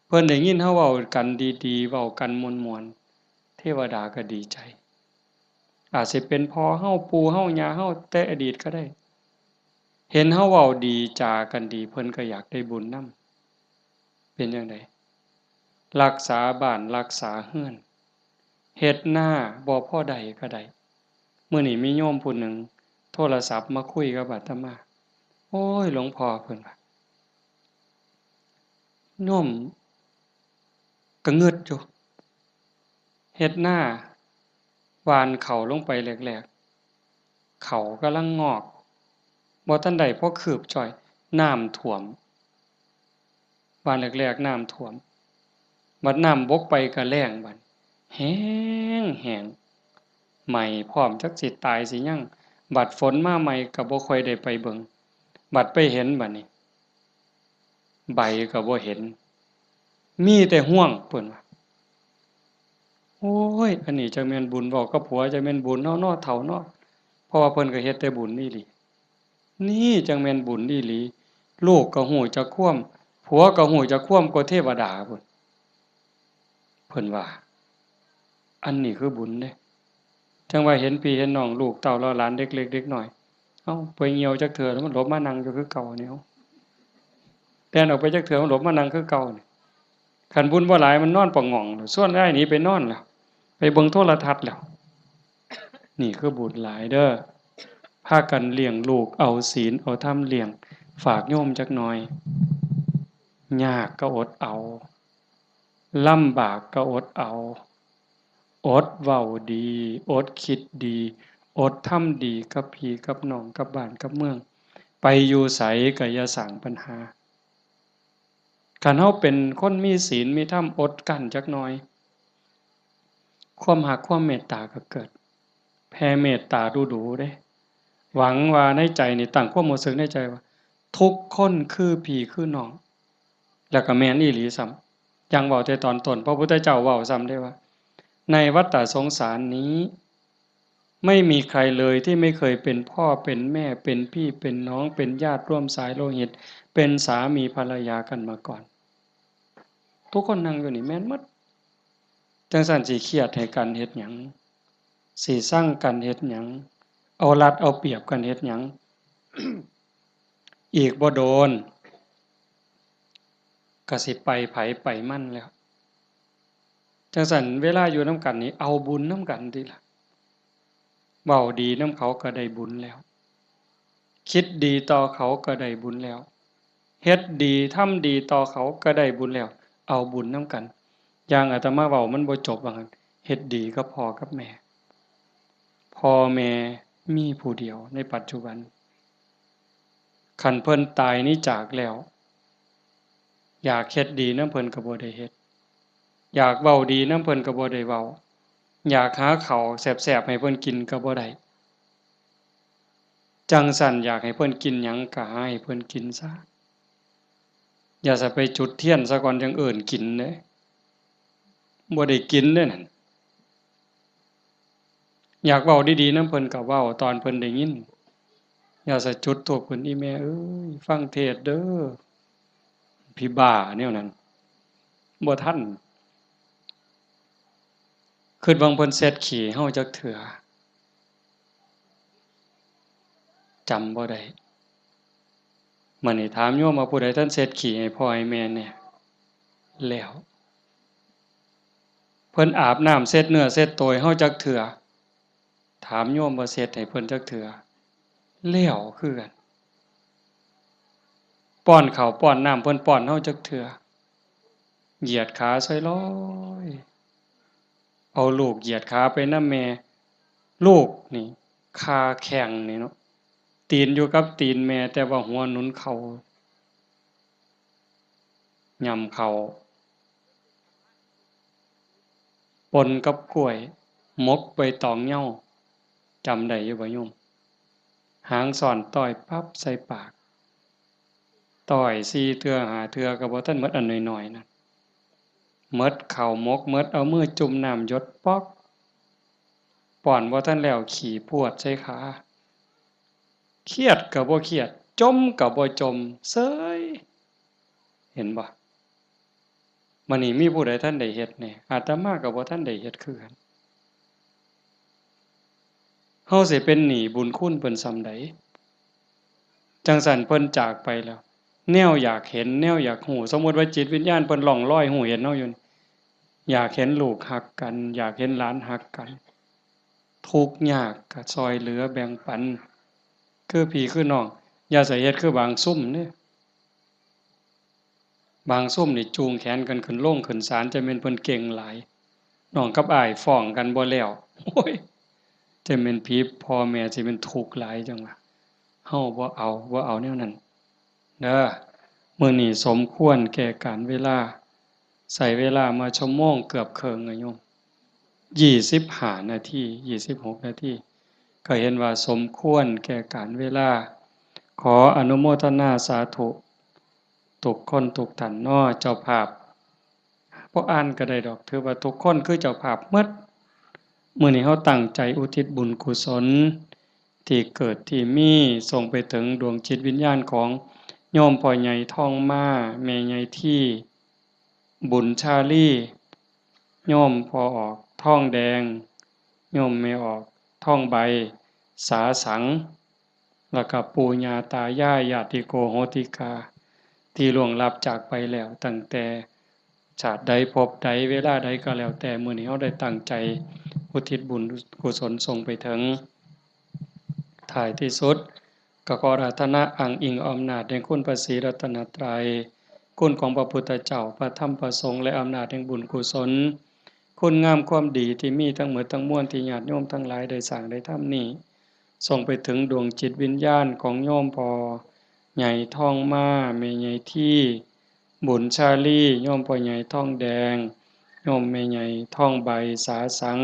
เพิ่นได้ยินเฮาเว้ากันดีๆ เว้ากันม่วนๆ เทวดาก็ดีใจ อาจสิเป็นพ่อเฮา ปู่เฮา ย่าเฮา แต่อดีตก็ได้ เห็นเฮาเว้าดีจากันดี เพิ่นก็อยากได้บุญนำ เป็นจั่งใด รักษาบ้านรักษาเฮือน เฮ็ดนาบ่พอได้ก็ได้ มื้อนี้มีโยมผู้หนึ่งโทรศัพท์มาคุยกับอาตมา โอ้ย หลวงพ่อ เพิ่นว่า โยมก็งึดอยู่ เฮ็ดนา หว่านเข้าลงไปแรกๆ เข้ากำลังงอก บ่ทันได้พอคืบจ้อย น้ำท่วม หว่านแรกๆ น้ำท่วม บัดน้ำบกไปก็แล้งบัด แห้งแห้ง ไหม้พร้อม จักสิตายสิหยัง บัดฝนมาใหม่ก็บ่ค่อยได้ไปเบิ่ง บัดไปเห็นบัดนี้ ใบก็บ่เห็น มีแต่ฮวง เพิ่นว่า โอ้ย อันนี้จักแม่นบุญ เว้ากับผัวจักแม่นบุญเนาะ เนาะ เฒ่าเนาะ เพราะว่าเพิ่นก็เฮ็ดแต่บุญอีหลี นี่จักแม่นบุญอีหลี ลูกก็ฮู้จักความ ผัวก็ฮู้จักความกว่าเทวดาพุ้น เพิ่นว่า อันนี้คือบุญเด้ จั่งว่าเห็นพี่เห็นน้อง ลูกเต้าเหล่าหลาน เด็กเล็กเด็กน้อย เอ้า ไปเหี่ยวจักเทื่อ มันหลบมานั่งอยู่คือเก่านี่ เอ้า แล่นออกไปจักเทื่อ มันหลบมานั่งคือเก่านี่ คันบุญบ่หลาย มันนอนปะหง่อง ชวนอ้ายหนีไปนอนแล้ว ไปเบิ่งโทรทัศน์แล้ว นี่คือบุญหลายเด้อ พากันเลี้ยงลูก เอาศีลเอาธรรมเลี้ยง ฝากโยมจักหน่อย ยากก็อดเอา ลำบากก็อดเอา อดเว้าดี อดคิดดี อดทำดีกับพี่กับน้อง กับบ้านกับเมือง ไปอยู่ไสก็อย่าสร้างปัญหา คันเฮาเป็นคนมีศีลมีธรรม อดกลั้นจักหน่อย ความฮักความเมตตาก็เกิด แผ่เมตตาดูๆ เด้ หวังว่าในใจนี่ ตั้งความรู้สึกในใจว่า ทุกคนคือพี่คือน้อง แล้วก็แม่นอีหลีซ้ำ อย่างเว้าแต่ตอนต้น พระพุทธเจ้าเว้าซ้ำเด้ว่า ในวัฏฏะสงสารนี้ ไม่มีใครเลยที่ไม่เคยเป็นพ่อเป็นแม่ เป็นพี่เป็นน้อง เป็นญาติร่วมสายโลหิต เป็นสามีภรรยากันมาก่อน ทุกคนนั่งอยู่นี่แม่นหมด จั่งซั้นสิเครียดให้กันเฮ็ดหยัง สิซังกันเฮ็ดหยัง เอารัดเอาเปรียบกันเฮ็ดหยัง อีกบ่โดน ก็สิไปไผไปมันแล้ว จั่งซั้นเวลาอยู่นำกันนี่ เอาบุญนำกันติล่ะ เว้าดีนำเขาก็ได้บุญแล้ว คิดดีต่อเขาก็ได้บุญแล้ว เฮ็ดดีทำดีต่อเขาก็ได้บุญแล้ว เอาบุญนำกัน อย่างอาตมาเว้ามันบ่จบว่างั้น เฮ็ดดีกับพ่อกับแม่ พ่อแม่มีผู้เดียวในปัจจุบัน คันเพิ่นตายหนีจากแล้ว อยากเฮ็ดดีนำเพิ่นก็บ่ได้เฮ็ด อยากเว้าดีนำเพิ่นก็บ่ได้เว้า อยากหาข้าวแซ่บๆ ให้เพิ่นกินก็บ่ได้ จั่งซั้นอยากให้เพิ่นกินหยังก็หาให้เพิ่นกินซะ อย่าซะไปจุดเทียนซะก่อนจั่งเอิ้นกินเด้ บ่ได้กินเด้นั่น อยากเว้าดีๆนำเพิ่นก็เว้าตอนเพิ่นได้ยิน อย่าซะจุดธูปขึ้น อีแม่เอ้ย ฟังเทศน์เด้อ ผีบ้าแนวนั้น บ่ทัน คิดว่าเพิ่นเช็ดขี้เฮาจักเทื่อ จำบ่ได้ มื้อนี้ถามโยมว่าผู้ใดทันเช็ดขี้ให้พ่อให้แม่แหน่ แล้ว เพิ่นอาบน้ำเช็ดเนื้อเช็ดตัวให้เฮาจักเทื่อ ถามโยมว่าเช็ดให้เพิ่นจักเทื่อ แล้วคือกัน ป้อนข้าวป้อนน้ำเพิ่นป้อนเฮาจักเทื่อ เหยียดขาใส่ลอย เอาลูกเหยียดขาไปนำแม่ ลูกนี่ คาแข้งนี่เนาะ ตีนอยู่กับตีนแม่ แต่ว่าหัวหนุนเข่า ย่ำเข่า ปนกับกล้วย หมกใบตองเหย้า จำได้อยู่บ่โยม หางซ้อนต้อยปั๊บใส่ปาก ต้อยสี่เทื่อห้าเทื่อก็บ่ทันหมด อันน้อยๆนั่น หมดข้าวหมก หมด เอามือจุ่มน้ำหยดป๊อก ป้อนบ่ทันแล้วขี้พรวดใส่ขา เครียดก็บ่เครียด จ่มก็บ่จ่ม เซย เห็นบ่ มื้อนี้มีผู้ใดทันได้เฮ็ดแหน่ อาตมาก็บ่ทันได้เฮ็ดคือกัน เฮาสิเป็นหนี้บุญคุณเพิ่นส่ำใด จั่งซั้นเพิ่นจากไปแล้ว แนวอยากเห็น แนวอยากฮู้ สมมุติว่าจิตวิญญาณเพิ่นล่องลอยฮู้เห็นเฮาอยู่นี่ อยากเห็นลูกฮักกัน อยากเห็นหลานฮักกัน ทุกข์ยากก็ซ่อยเหลือแบ่งปัน คือพี่คือน้อง อย่าใส่เฮ็ดคือบางซุมเด้ บางซุมนี่จูงแขนกันขึ้นโรงขึ้นศาล จั่งแม่นเพิ่นเก่งหลาย น้องกับอ้ายฟ้องกันบ่แล้ว โอ้ย จั่งแม่นผีพ่อแม่สิแม่นทุกข์หลายจั่งว่า เฮาบ่เอา บ่เอาแนวนั้นเด้อ มื้อนี้สมควรแก่กาลเวลา ใช้เวลามาชั่วโมงเกือบครึ่งอะโยม ยี่สิบห้านาที ยี่สิบหกนาที ก็เห็นว่าสมควรแก่กาลเวลา ขออนุโมทนาสาธุ ทุกคนทุกท่านเนาะ เจ้าภาพ บ่อ่านก็ได้ดอก ถือว่าทุกคนคือเจ้าภาพหมด มื้อนี้เฮาตั้งใจอุทิศบุญกุศล ที่เกิดที่มี ส่งไปถึงดวงจิตวิญญาณของโยมพ่อใหญ่ทองมา แม่ใหญ่ที บุญชาลี โยมพ่อออกทองแดง โยมแม่ออกทองใบ สาสัง แล้วก็ปู่ย่าตายาย ญาติโกโหติกา ที่ล่วงลับจากไปแล้ว ตั้งแต่ชาติใดภพใดเวลาใดก็แล้วแต่ มื้อนี้เฮาได้ตั้งใจอุทิศบุญกุศลส่งไปถึง ท้ายที่สุด ก็ขออาราธนาอ้างอิงอำนาจแห่งคุณพระศรีรัตนตรัย คุณของพระพุทธเจ้า พระธรรม พระสงฆ์ และอำนาจแห่งบุญกุศล คุณงามความดีที่มีทั้งหมดทั้งมวลที่ญาติโยมทั้งหลายได้สร้างได้ทำนี้ ส่งไปถึงดวงจิตวิญญาณของโยมพ่อใหญ่ทองมา แม่ใหญ่ที บุญชาลี โยมพ่อใหญ่ทองแดง โยมแม่ใหญ่ทองใบ สาสัง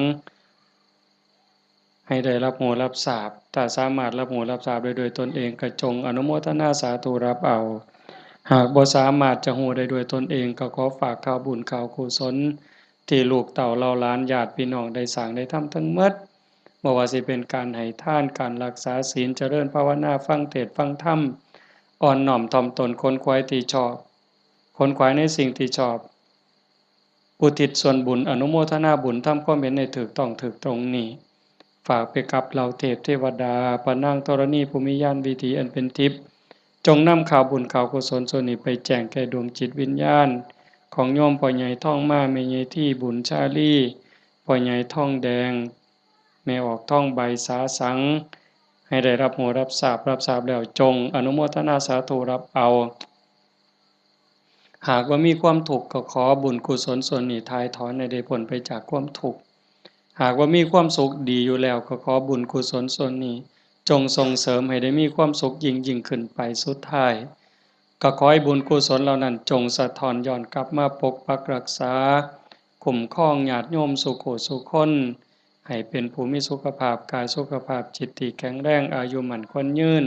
ให้ได้รับรู้รับทราบ ถ้าสามารถรับรู้รับทราบได้ด้วยตนเอง ก็จงอนุโมทนาสาธุรับเอา หากบ่สามารถจะรู้ได้ด้วยตนเอง ก็ขอฝากข่าวบุญข่าวกุศล ที่ลูกเต้าเหล่าหลานญาติพี่น้องได้สร้างได้ทำทั้งหมด บ่ว่าสิเป็นการให้ทาน การรักษาศีล เจริญภาวนา ฟังเทศน์ฟังธรรม อ่อนน้อมถ่อมตน ขนขวายที่ชอบ ขนขวายในสิ่งที่ชอบ อุทิศส่วนบุญ อนุโมทนาบุญ ทำความเห็นให้ถูกต้องถูกตรงนี้ ฝากไปกับเหล่าเทพเทวดา พระนางธรณีผู้มีญาณวิถีอันเป็นทิพย์ จงนำข่าวบุญข่าวกุศลส่วนนี้ไปแจ้งแก่ดวงจิตวิญญาณ ของโยมพ่อใหญ่ทองมา แม่ใหญ่ที บุญชาลี พ่อใหญ่ทองแดง แม่ออกทองใบ สาสัง ให้ได้รับรู้รับทราบ รับทราบแล้วจงอนุโมทนาสาธุรับเอา หากว่ามีความทุกข์ก็ขอบุญกุศลส่วนนี้ถ่ายถอนให้ได้พ้นไปจากความทุกข์ หากว่ามีความสุขดีอยู่แล้วก็ขอบุญกุศลส่วนนี้ จงส่งเสริมให้ได้มีความสุขยิ่งยิ่งขึ้นไป สุดท้าย ก็ขอให้บุญกุศลเหล่านั้นจงสะท้อนย้อนกลับมาปกปักรักษา คุ้มครองญาติโยมสู่ผู้สู่คน ให้เป็นผู้มีสุขภาพกายสุขภาพจิตที่แข็งแรง อายุมั่นขวัญยืน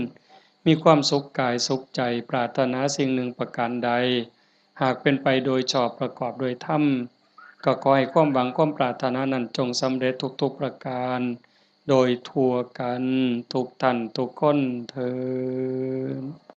มีความสุขกายสุขใจ ปรารถนาสิ่งหนึ่งประการใด หากเป็นไปโดยชอบประกอบโดยธรรม ก็ขอให้ความหวังความปรารถนานั้นจงสำเร็จทุกๆประการ โดยทั่วกันทุกท่านทุกคนเทอญ